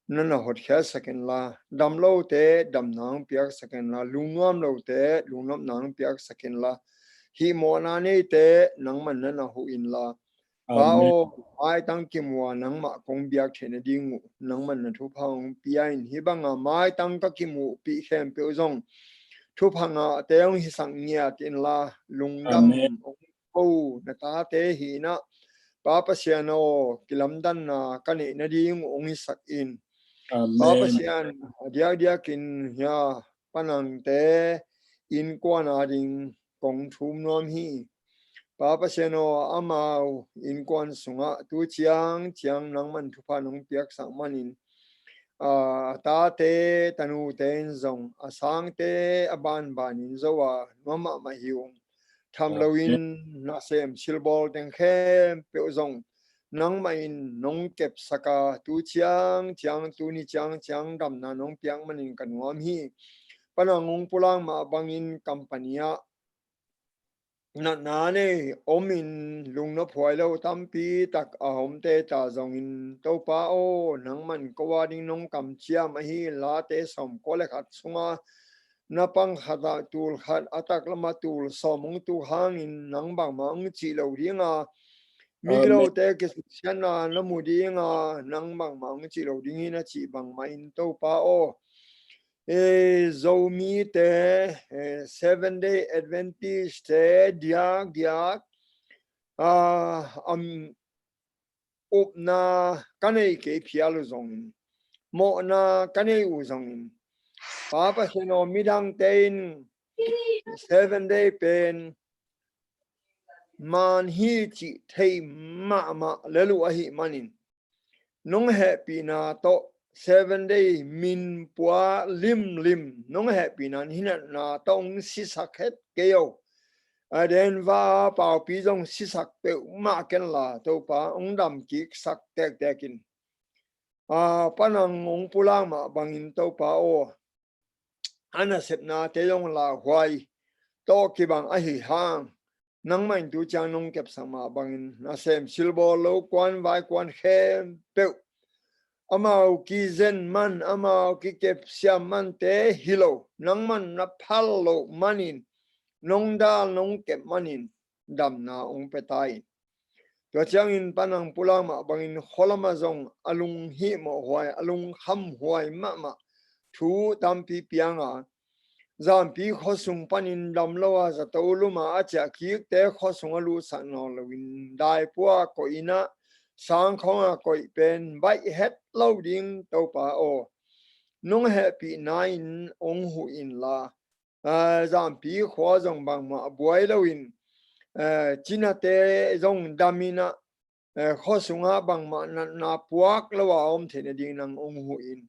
na na hotkhiatsak inla, dam lote damna hong piaksak inla, lungnuam lote lungnuamna hong piaksak inla, hih mawhna neite nangman na na huh inla. Pa aw, maitang kimu a nangmah kong biak theih nading uh nangman na thupha hong pia in, hih banga maitang ka kimuhpih khempeuh zong thupha ngahte hong hisak ngiat inla, lungdam hong ko na tate hi inah, Pa Pasian aw, kilamdanna ka neih nading uh hong hisak in. Pa Pasian, a diakdiakin hia Pa Nangte innkuan ading kong thum nuam hi. Pa Pasian aw, amau innkuan sungah tu ciangciang nangman thupha nong piaksak manin, aa, a tate tanute in zong a sangte a banbanin zo a nuam mahmah hi ung. Tham loin nasem silbawl teng khempeuh zong nangmah in nong kepsak a, tu ciangciang, tuni ciangciang damna nong piak manin ka nuam hi. Pa Nang hong pulak mah bangin company ah natna nei omin lungnophuai lo tampi tak a omte ta zongin, Topa aw, nangman ko ading nong kamciam ahi, Late sawmkua le khat sunga na pang khat ah tul khat, a taklam ah tul sawm hong tuk hangin nang bangmah hong cih lo ding a, migilote kisuksiatna na mu ding a, nang bangmah hong cih lo ding hi na cih bangmah in, Topa aw, e, Zomite, e, Seven Day Adventist te diakdiak, a, am, upna ka nei kei phial uh zongin, mawhna ka nei uh zongin, Pa Pasian aw, midangte in Seven Day pen man hi cih thei mahmah lel uh ahih manin, nong hehpihna tawh Seven Day min pua limlim, nong hehpihna in hinatna tawh hong sisak het kei o. A, Denver paupi zong sisak peuhmah kenla, Topa hong dam kiksak tektek in. A, Pa Nang hong pulak mah bangin, Topa aw, a nasepnate zong lauhuai tawh kibang ahi hang, nangmah in tu ciang nong kepsak mah bangin nasem silbawl lo kuan vai kuan khempeuh, amau kizen man, amau kikepsiam mante hi lo, nangman na phal loh manin, nong dal nong kep manin damna hong pia ta in. Tua ciangin Pa Nang pulak mah bangin khualama zong a lunghihmawhhuai, a lungkhamhuai mahmah thu tampi pianga, Zampi khuasung panin dam lo a zato luma a ciah kikte khuasung a luhsak nawn loin, daipua koih inah, sangkhawnga koih pen baih het lo ding, Topa aw, nong hehpihna in hong huh inla, a, Zampi khua zong bangmah buai loin, a, cinate zong dam inah, eh, khua sungah bangmah natna puak lo a om theih nading nang hong huh in.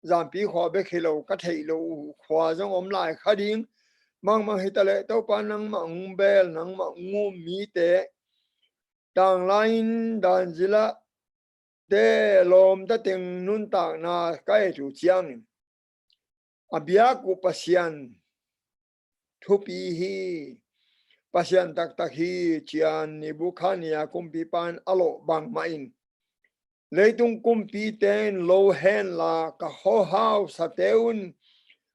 Zampi khua bek hi lo, ka theih loh uh khua zong om lai kha ding. Bangmah hi taleh Topa nangmah hong bel, nangmah hong um mite, tanglai in dan zilah te lawmta teng nuntakna ka et uh ciangin, a biak uh Pasian thupi hi, Pasian taktak hi, ci-a Nebukhadnezzar kumpipa in a lawh bangmah in, leitung kumpite in lo henla, ka khuahausa te un,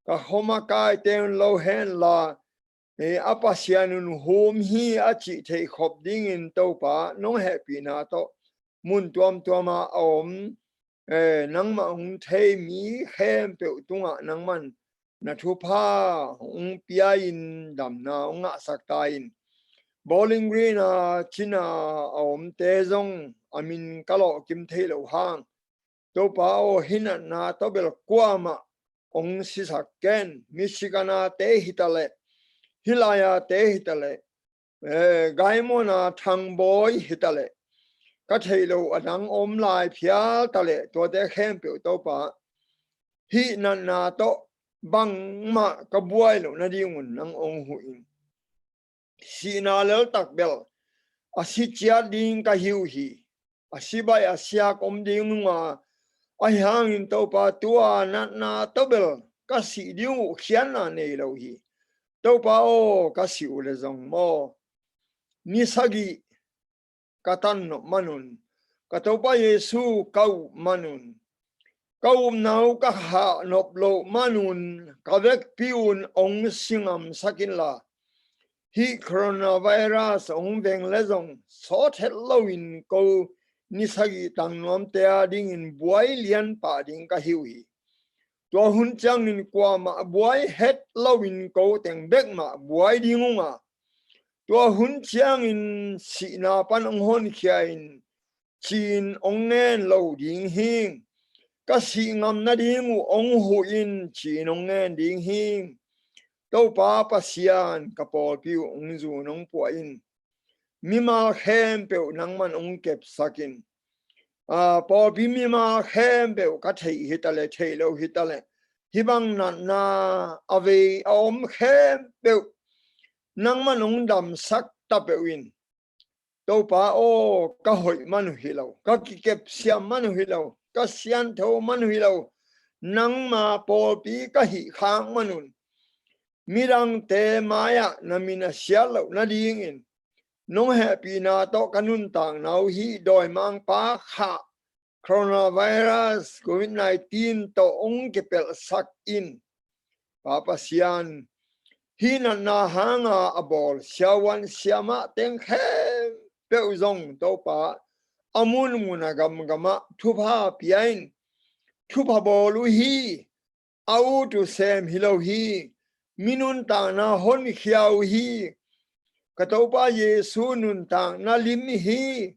ka khua makaite un lo henla, eh, a Pasian un hum hi a cih theih khop dingin Topa nong hehpihna tawh mun tuamtuama a om, eh, nangmah hong thei mi khempeuh tungah nangman na thupha hong pia in damna hong ngahsak ta in. Bowling Green a cina a omte zong a min ka lawhkim thei loh hang, Topa aw, hinatna tawbel kuamah hong sisak ken, Michigan a te hi taleh, hih lai a te hi taleh, eh, Gaimona Thangbawi hi taleh, ka theih loh a dang om lai phial ta leh tuate khempeuh Topa, hih natna tawh bangmah ka buai loh nadingun nang hong huh in. Sihna leltak bel a si ciat ding ka hi uh hi. A si baih a si hak om ding ung a, ahi hangin Topa, tua natna tawh bel ka sih ding uh khiatna nei lo hi. Topa aw, ka sih uh leh zong maw, ni sagih ka tan nop manun, ka Topa Jesu, ka up manun, ka upna uh ka khah nop loh manun ka vekpi un hong si ngamsak inla, hih coronavirus hong veng leh zong sawt het loin ko ni sagih tang nuamte a dingin buai lianpah ding ka hi uh hi. Tua hun ciangin kuamah buai het loin ko teng bek mah buai ding ung a, tua hun ciangin sihna pan hong honkhia in, ci-in hong ngen lo ding hing. Ka sih ngam nading uh hong huh in, ci-in hong ngen ding hing. Topa Pasian, ka pawlpi uh hong zun hong puah in. Mimal khempeuh nangman hong kepsak in. Aa, pawlpi mimal khempeuh ka theih hi ta leh, theih lo hi ta leh, hih bang natna a vei a om khempeuh nangman hong damsak ta peuh in. Topa aw, ka hoih man uh hi lo, ka kikepsiam man uh hi lo, ka siangtho man uh hi lo, nangma pawlpi ka hih khak manun midangte mai-ah na min a siat loh nadingin nong hehpihna tawh ka nuntakna uh hih dawimangpa khah coronavirus, covid nineteen tawh hong kipelhsak in. Pa Pasian, hih natna hanga a bawl siavuan siamah teng khempeuh zong Topa, a munmun a gamgamah thupha pia in. Thupha bawl uh hi, a ut uh sem hi lo hi, mi nuntakna honkhia uh hi, ka Topa Jesu nuntakna lim hi.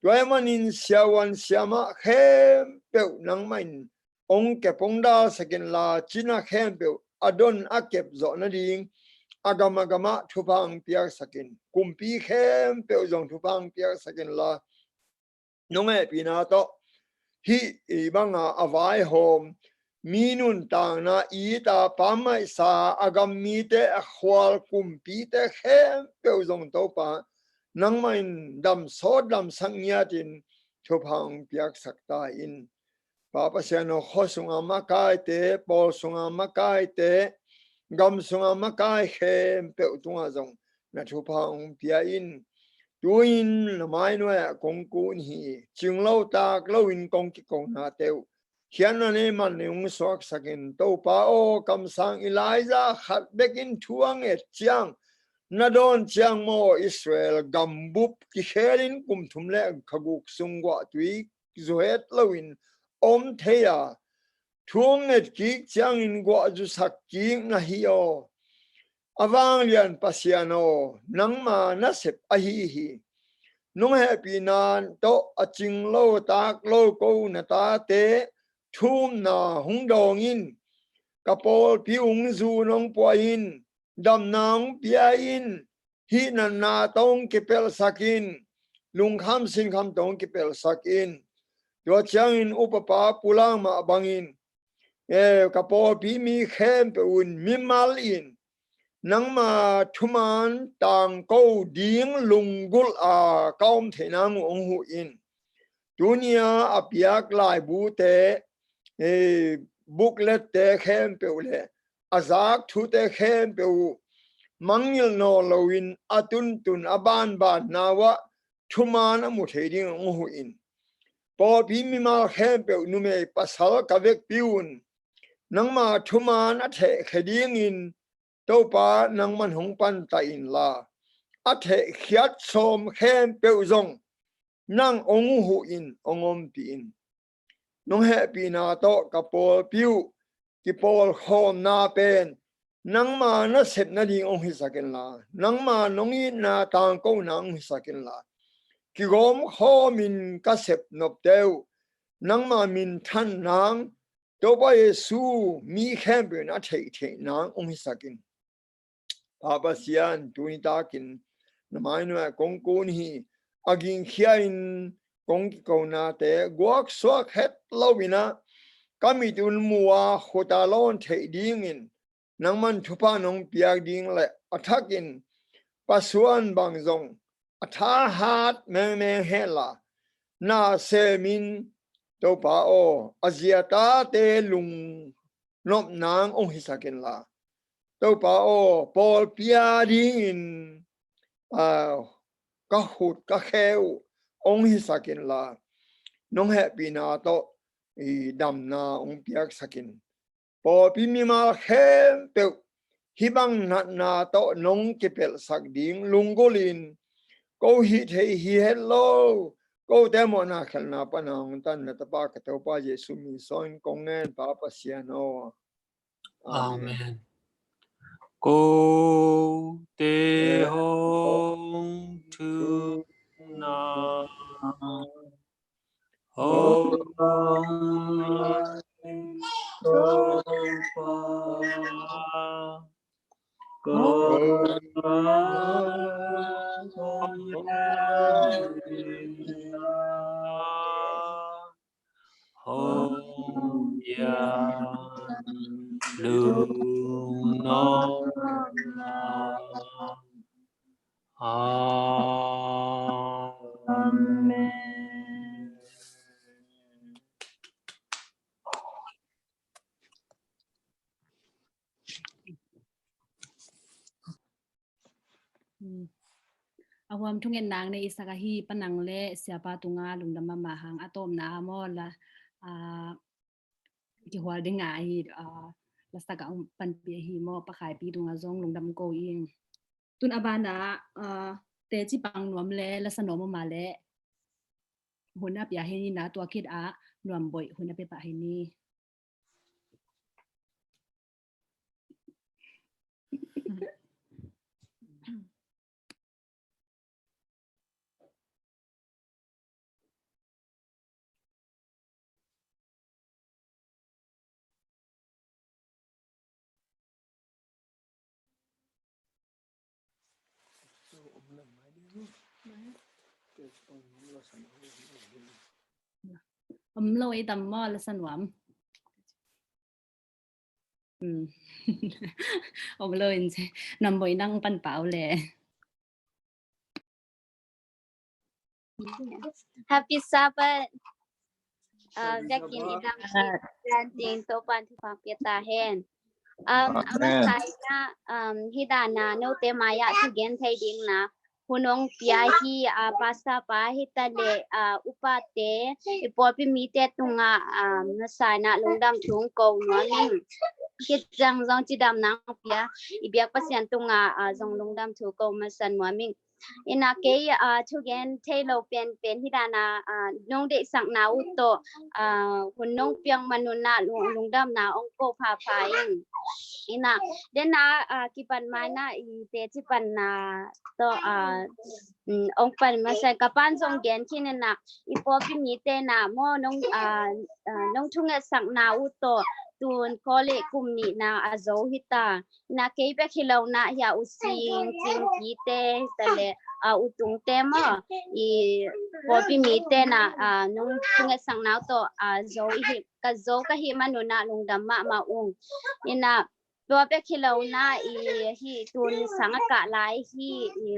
Tua ahih manin siavuan siamah khempeuh nangmah in hong kep hong dalsak inla, cina khempeuh a don a kep zawh nading a gam a gamah thupha hong piaksak in. Kumpi khempeuh zong thupha hong piaksak inla, nong hehpihna tawh hih i banga a vaihawm, mi nuntakna it a pammaihsa, a gam mite, a khual kumpite khempeuh zong Topa, nangmah in damsawt damsak ngiatin thupha hong piaksak ta in. Pa Pasian aw, khua sunga makaite, pawl sunga makaite, gam sunga makai khempeuh tungah zong na thupha hong pia in. Tu-in na mainuai-ah kong kun hi. Cinglo taklo in kong kikonate uh khiatna nei man nei hong suaksak in. Topa aw, kamsang Elijah khat bek in thu a nget ciang, na dawn ciang maw, Israel gambup kikhelin kum thum le kha guk sung guahtui zuhet loin om thei a, thu hong nget kik ciangin guah zusak kik na hi aw. A vanglian Pasian aw, nangma nasep ahi hi. Nong hehpihna tawh a cinglo taklo ko na tate thu upna hong dawng in. Ka pawlpi hong zun hong puah in, damna hong pia in. Hih natna tawh hong kipelhsak in, lungkham sinkham tawh hong kipelhsak in. Tua ciangin upapa Pu Lang mah bangin, eh, ka pawlpi mi khempeuh un mimal in nangma thuman tangko ding lunggulh a ka om theih nang uh hong huh in. Tuni-a a piak laibute, eh, booklette khempeuh le a zak thute khempeuh uh mangngilh nawn loin a tuntun a banbanna uh ah thuman a mu thei ding hong huh in. Pawlpi mimal khempeuh numei pasal ka vekpi un. Nangma thuman a thehkhia dingin Topa nangman hong panta inla, a thehkhiat sawm khempeuh zong nang hong huh in, hong ompih in. Nong hehpihna tawh ka pawlpi uh kipawlkhawmna pen nangma nasep nading hong hisak inla, nangma nong itna tangkona hong hisak inla, kigawmkhawmin ka sep nopte uh nangma minthan nang, Topa Jesu mi khempeuh in a theihtheih nang hong hisak in. Pa Pasian, tuni takin na mainuai-ah kong kun hi. A gingkhia-in kong kikonate guaksuak het loin ah ka mit un mu a khut a lawn theih dingin nangman thupha nong piak ding le a thakin pasuan bang zong a thahat mengmeng henla na semin Topa aw, a ziatate lungnop nang ong hisak inla Topa aw, pawlpi a dingin a ka khut ka khe uh ong hisak inla nong hehpihna tawh i damna ong piaksak in. Pawlpi mimal khempeuh hih bang natna tawh nong kipelhsak ding lunggulhin ko hih thei hi het lo kote mawhna khelhna pana hong tan na tapa ka Topa Jesu min sawin kong ngen Pa Pasian aw. Amen. Kote hong thuna hong Topa Amen. A huam thungetna nei i sak ahi panang le siapa tunga lungdam mahmah hang a tawpna a maw la a kihual dinga ahi a la sak a panpi ahi maw pakhaipi tunga zong lungdam ko ing. Tun a bana a teci pang nuam le la sa nuam mama le hun a pia heni na tua khit a nuam boih hun a pia pah heni. Om lo i tam maw la sa nuam. Om lo in se nuam boih nang pan pau le. Happy Sabbath. Vekin i dam dan ting Topan thupha pia ta hen. A masa ina hi dana note mai-ah thugen thei dingna hun ong pia hi a pastor pa hi ta le a upate i pawlpi mite tunga a masa ina lungdam thu ong ko nuam ing. Hi ciang zong cidamna ong pia i biak Pasian tunga a zong lungdam thu ko masa nuam ing. Ina kei a thugen thei lo pen pen hi dana a nong deihsakna uh tawh a hun nong piak manuna lungdamna ong ko phapha ing. Ina dena a kipan maina i teci panna tawh a ong pan masa ka pan zong gen khin ina i pawlpi mite na maw nong a nong thungetsakna uh tawh tun college kum nihna a zo hi ta. Ina kei bek hi lo na hi a u Sing Cing Pi te hi ta le a u Tung te maw i pawlpi mite na a nong thungetsakna uh tawh a zo i hi ka zo ka hi manuna lungdam mahmah ung. Ina tua bek hi lo na i hi tun sang a kah lai hi i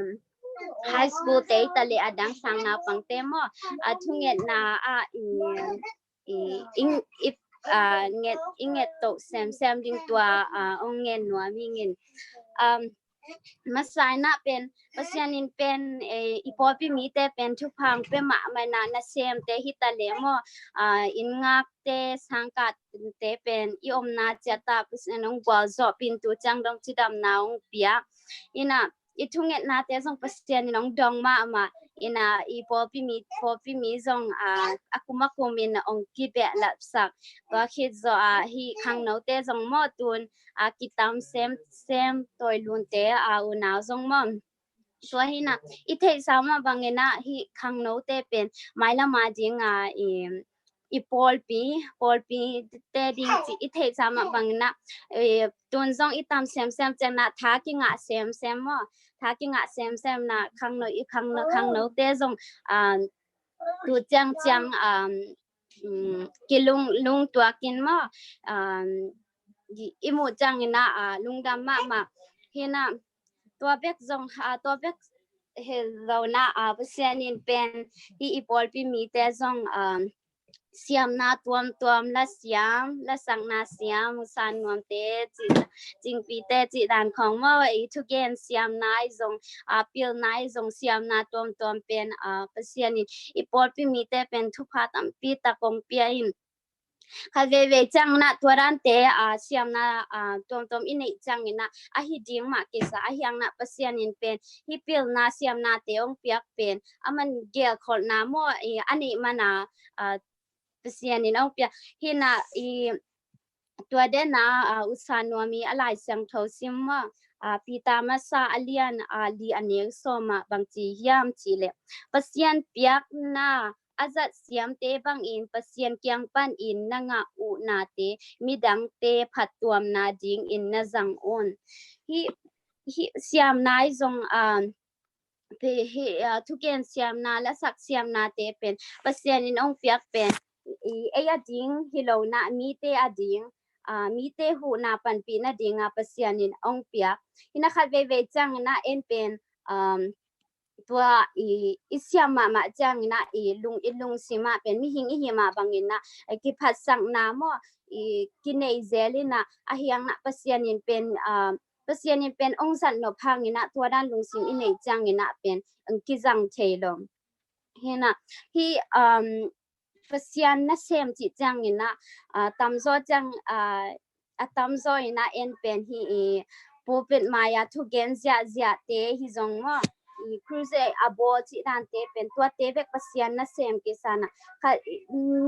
high school te hi ta le a dang sang naupang te maw a thungetna ah i i nget i nget toh semsem ding tua ong ngen nuam ing in. Masa ina pen Pasian in pen i pawlpi mite pen thupha ong pia mahmah ina nasemte hi ta le maw inn ngakte sangkahte pen i omna ciat ah Pasian ong gualzawhpih in tu ciang dong cidamna ong pia. Ina i thungetnate zong Pasian in ong dong mahmah ina i pawlpi mi pawlpi mi zong a kum a kum in ong kibehlapsak. Tua khit zawh a hi khangnote zong maw tun a kitam semsem toilunte a unau zong maw. Tua hi ina i theihsa mah bang ina hi khangnote pen mailam a dinga i i pawlpi pawlpi te ding ci i theihsa mah bang ina tun zong i tam semsem ciang na tha kingah semsem maw tha kingah semsem na khangno i khangno khangnote zong a tu ciangciang, um, um, kilung, lungtuakin maw, um, i, i muh ciangin ah, uh, lungdam mahmah. Hi na, tua bek zong, uh, tua bek hi lo na, uh, Pasian in pen hi i pawlpi mite zong, um, siamna tuamtuam, la siam, la sakna siam, san nuamte, ci, cingpite, ci dan khawng maw, i thugen siamna i zong, a, pilna i zong, siamna tuamtuam pen, a, Pasian in i pawlpi mite pen thupha tampi tak ong pia in. Khat veivei ciangin ah tua dante, a, siamna, a, tuamtuam i neih ciangin ah, ahi ding mah kisa, ahi hangin ah Pasian in pen hi pilna siamnate ong piak pen, a man gelkholhna maw, i, a neih man a, a, Pasian in ong piak. Hi na, i, tua den a, a, usa nuam i a Lai Siangtho sim maw, a, Peter masa a lian, a, li a neu sawm ah bang ci hiam cih leh, Pasian piakna a zat siamte bangin Pasian kiang panin na ngah uh nate midangte phattuamna dingin na zang un. Hi, hi siamna i zong, a, pi-, hi, a, thugen siamna, lasak siamnate pen Pasian in ong piak pen, i, ei a ding hi lo na, mite a ding, a, mite huhna panpihna ding a Pasian in ong piak. Hi na khat veivei ciangin ah en pen, um, tua i, i siam mahmah ciangin ah i lung, i lungsim ah pen mihing i hi mah bangin ah, a, kiphatsakna maw, i kinei zel in ah, ahi hangin ah Pasian in pen, um, Pasian in pen ong zat nop hangin ah tua dan lungsim i neih ciangin ah pen, um, kizang thei lo. Hi na, hi, um, Pasian nasem cih ciangin ah, a, tamzaw ciang, a, a tamzaw in ah en pen hi i pulpit mai a thugen ziahziahte hi zong maw, i crusade a bawl cih dante pen tuate bek Pasian nasem kisa na. Kha,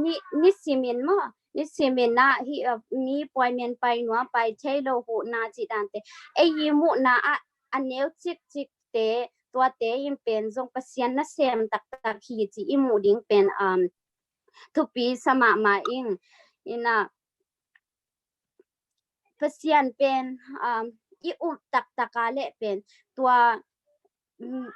ni, nisimin maw, nisimin ah hi, a, mi puai men pai nuam pai thei lo huhna cih dante. Ei i muhna ah a neu cikcikte, tuate in pen zong Pasian nasem taktak hi ci i muh ding pen, um, thupi sa mahmah ing. Hi na, Pasian pen, um, i um taktak a leh pen tua, mm,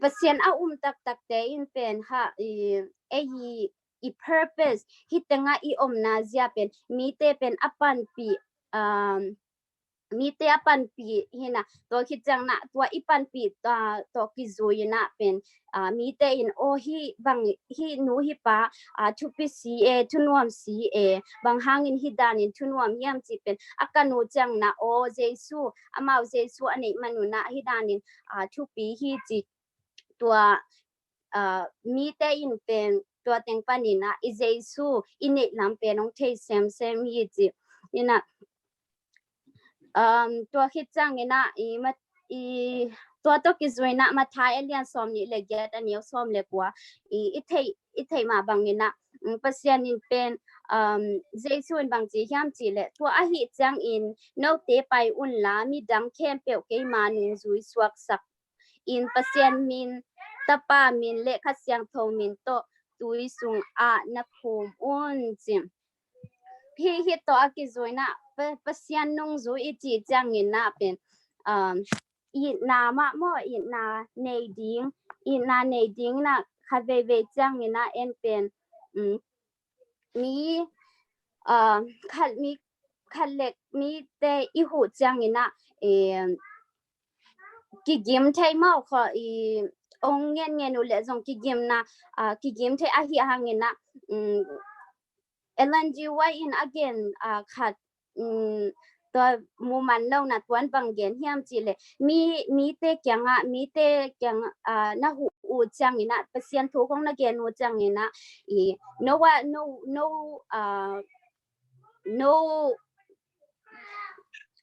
Pasian a um taktakte in pen ha, i, ei i, i purpose, hi tengah i omna zia pen mite pen a panpih, um, mite a panpih hi na, tua khit ciang na, tua i panpih, a, tawh kizui in ah pen, a, mite in, aw, hi bang, hi nu hi pa, a, thupi si e, thunuam si e, bang hangin hi danin thunuam hiam cih pen a kan uh ciang na, aw, Jesu, amau Jesu a neih man un ah hi danin, a, thupi hi ci tua, a, mite in pen tua teng panin ah i Jesu i neih lam pen ong thei semsem hi ci. Hi na, um, tua khit ciangin ah i, i, tua tawh kizui in ah Matthai a lian sawm nih le giat a neu sawm le kua i, i theih, i theih mah bangin ah, um, Pasian in pen, um, Jesu in bang ci hiam cih leh, tua ahih ciangin note pai unla midang khempeuh keima nungzui suaksak in Pasian min, Tapa min le Kha Siangtho min tawh tui sungah na khum un ci. Hi, hi tawh a kizui in ah, Pa-, Pasian nungzui i cih ciangin ah pen, um, itna mah maw, itna nei ding, itna nei ding in ah khat veivei ciangin ah en pen, um, mi, uh, khat mi, khat lek mite i huh ciangin ah, em, kigim thei maw khaw i ong ngen ngen uh leh zong kigimna, ah, kigim thei ahi hangin ah, um, Ellen G. White in a gen, ah, khat, um, tua muman lo na tuan bang gen hiam cih leh mi, mite kiangah, mite kiangah, ah, na huh uh ciangin ah, Pasian thu khong na gen uh ciangin ah, i, no, ah, no, no, ah, no,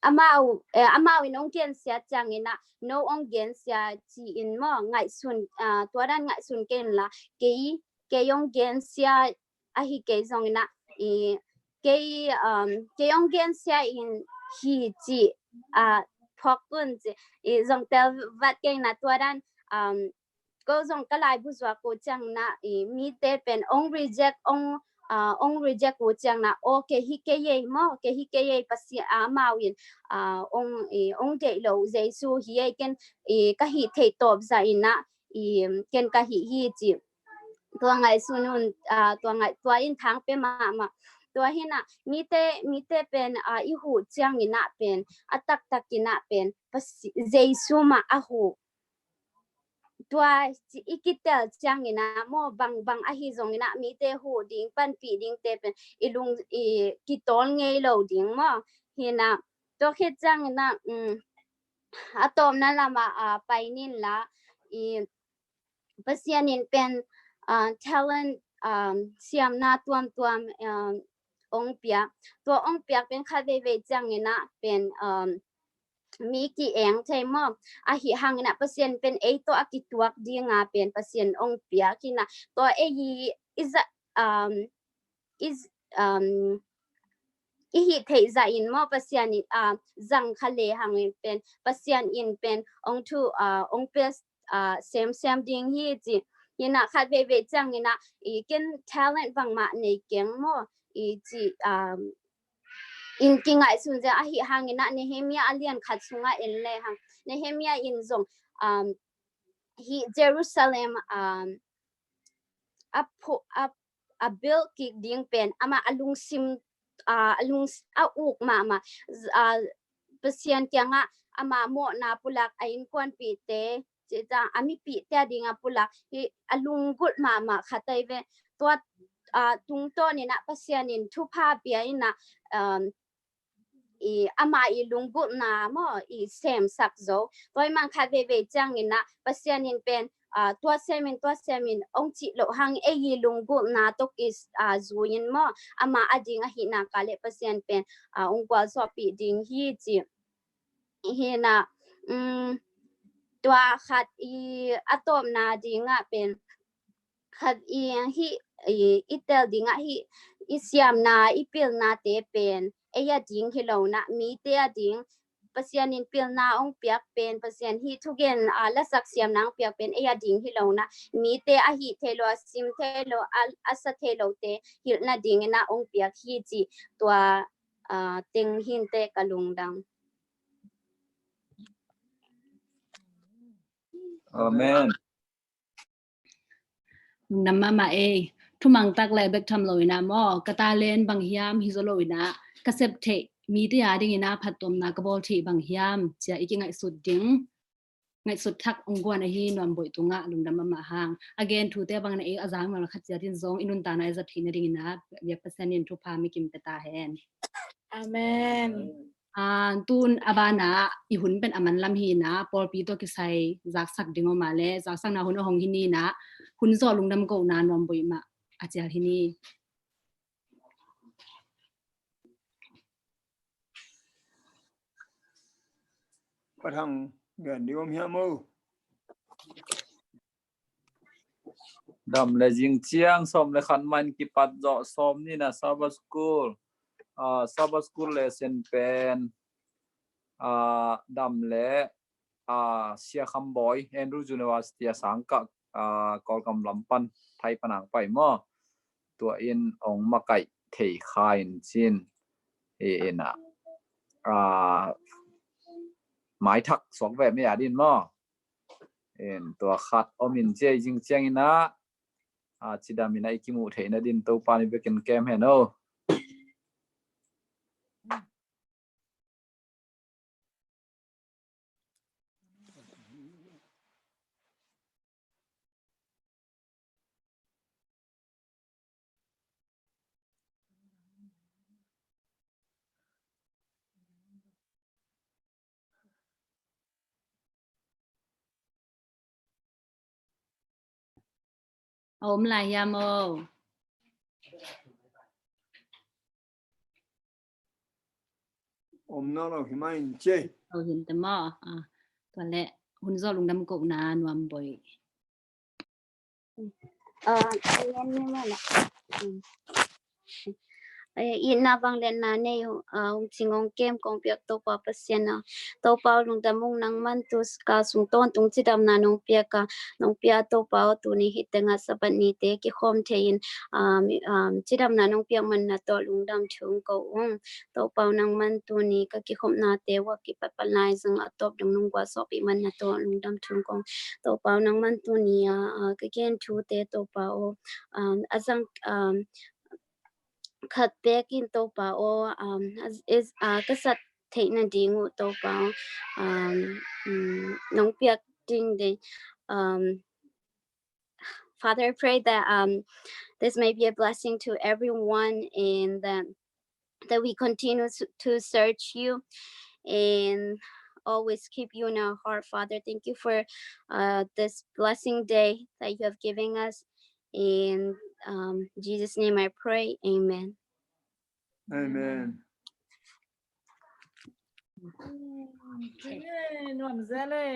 amau, eh, amau in ong gensia ciangin ah, no ong gensia ci-in maw, ngaihsun, ah, tua dan ngaihsun kei inla, kei, kei ong gensia ahi kei zongin ah, i, kei, um, kei ong gensia in hi ci, ah, phawk un ci, i, zong tel vat kei na tua dan, um, ko zong ka laibu zuak uh ciang na, i, mite pen ong reject, ong, ah, ong reject uh ciang na, aw, kei hi kei ei maw, kei hi kei ei Pasian, ah, amau in, ah, ong, i, ong deih lo Jesu hi ei, ken, i, ka hih theih tawp zah in ah, i, ken ka hih hi ci. Tua ngaihsun un, ah, tua ngaih, tua in thang pia mahmah. Tua hi in ah, mite, mite pen, ah, i huh ciangin ah pen, a taktak in ah pen, Pasi-, Jesu mah a huh. Tua ci-, i kitel ciangin ah maw, bang, bang ahi zongin ah mite huh ding, panpih dingte pen, i lung, i kitawl ngei lo ding maw. Hi in ah, tua khit ciangin ah, um, a tawpna lamah, ah, pai ning la, i Pasian in pen, ah, talent, ah, siamna tuamtuam, ah, ong piak. Tua ong piak pen khat veivei ciangin ah pen, ah, mi ki-eng thei maw. Ahi hangin ah Pasian pen ei tawh a kituak dinga pen Pasian ong piak hi in ah. Tua ei i, i za-, ah, i z-, um, i hih theih zah in maw Pasian in, ah, zang kha le hangin pen Pasian in pen ong thu, ah, ong pia, ah, semsem ding hi ci. Hi in ah khat veivei ciangin ah i ken talent bangmah nei keng maw i ci, um, in kingaihsun zia ahi hangin ah Nehemiah a lian khat sungah en le hang. Nehemiah in zong, um, hi Jerusalem, um, a phu-, a, a build kik ding pen amah a lungsim, ah, a lung, a uk mahmah, ah, Pasian kiangah amah mawhna pulak a innkuanpihte, cih ciang a mipihte a ding a pulak hi a lunggulh mahmah khat ahi ve. Tua, ah, tungtawn in ah Pasian in thupha pia in ah, um, i, ama i lunggulhna maw i semsak zo. Tua i mangkhat veivei ciangin ah Pasian in pen, ah, tua sem in, tua sem in ong cih loh hang ei i lunggulhna tawh i, ah, zui in maw ama a ding ahih nak leh Pasian pen, ah, ong gualzawhpih ding hi ci. Hi in ah, um, tua khat i a tawpna dingah pen khat i hih, i, i tel dingah hih i siamna, i pilnate pen ei a ding hi lo in ah mite a ding. Pasian in pilna ong piak pen, Pasian hih thugen, ah, lasak siamna ong piak pen ei a ding hi lo in ah mite a hih thei lo, a sim thei lo, a, a sa thei lote hilh nadingin ah ong piak hi ci. Tua, ah, teng hi inteh ka lungdam. Amen. Lungdam mahmah ei. Thumang tak le bek tham lo in ah maw, ka talent bang hiam hi zaw lo in ah ka sep theih, mite a dingin ah phattuamna ka bawl theih bang hiam ci-a i kingaihsut ding, ngaihsut thak ong guan ahi Nuam Boih tungah lungdam mahmah hang. A gen thute bangin ah ei a zang mah khat ciat in zong i nuntakna i zat theih nadingin ah biak Pasian in thupha mikim pia ta hen. Amen. Ah, tun a banah i hun pen a man lam hi in ah, pawlpi tawh kisai zaksak ding om a leh zaksakna hun a hong hi ni in ah, hun zawh lungdam kohna Nuam Boih mah a cial hi ni. Pathang gen ding om hiam o? Dam le zing ciang sawm le khat mah in kipat zawh sawm ni in ah Sabbath School. Ah, Sabbath School lesson pen, ah, dam le, ah, Sia Kham Bawi, Andrew University a sangkah, ah, Kawlgam lam pan, Thai pan ang pai maw. Tua in ong makaih thei kha in cin. Hi in ah, ah, maithak suak ve mi a din maw. In tua khat om in ci ei zing ciangin ah, ah, cidam in ah i kimuh theih nadin Topa in i biakinn kem hen o. A om lai hiam o? Om nawn lo hi mai in ci ei. Lo hi inteh maw. Ah, tua leh hun zawh lungdam kohna Nuam Boih. Ah, a ngen ni maw na. Hmm. itna vangliatna nei, hong cing hong kem kong piak Topa Pasian aw, Topa aw lungdam ung. Nangman tu kal sung tawntung cidamna nong piak a, nong pia Topa aw, tuni hih tengah Sabbath nite kikhawm thei-in cidamna nong piak manna tawh lungdam thu hong ko ung. Topa aw, nangman tuni ka kikhopnate uh a kipatpat lai zong a tawp dong nong gualzawhpih manna tawh lungdam thu hong ko ung. Topa aw, nangman tuni a ka gen thute Topa aw, a zang khat bekin Topa aw, ka sat theihna ding uh Topa aw, nong piak ding ding. Father, I pray that um, this may be a blessing to everyone, and that, that we continue to, to search you and always keep you in our heart, Father. Thank you for uh, this blessing day that you have given us. In um, Jesus' name I pray. Amen. Amen. Nuam zel e.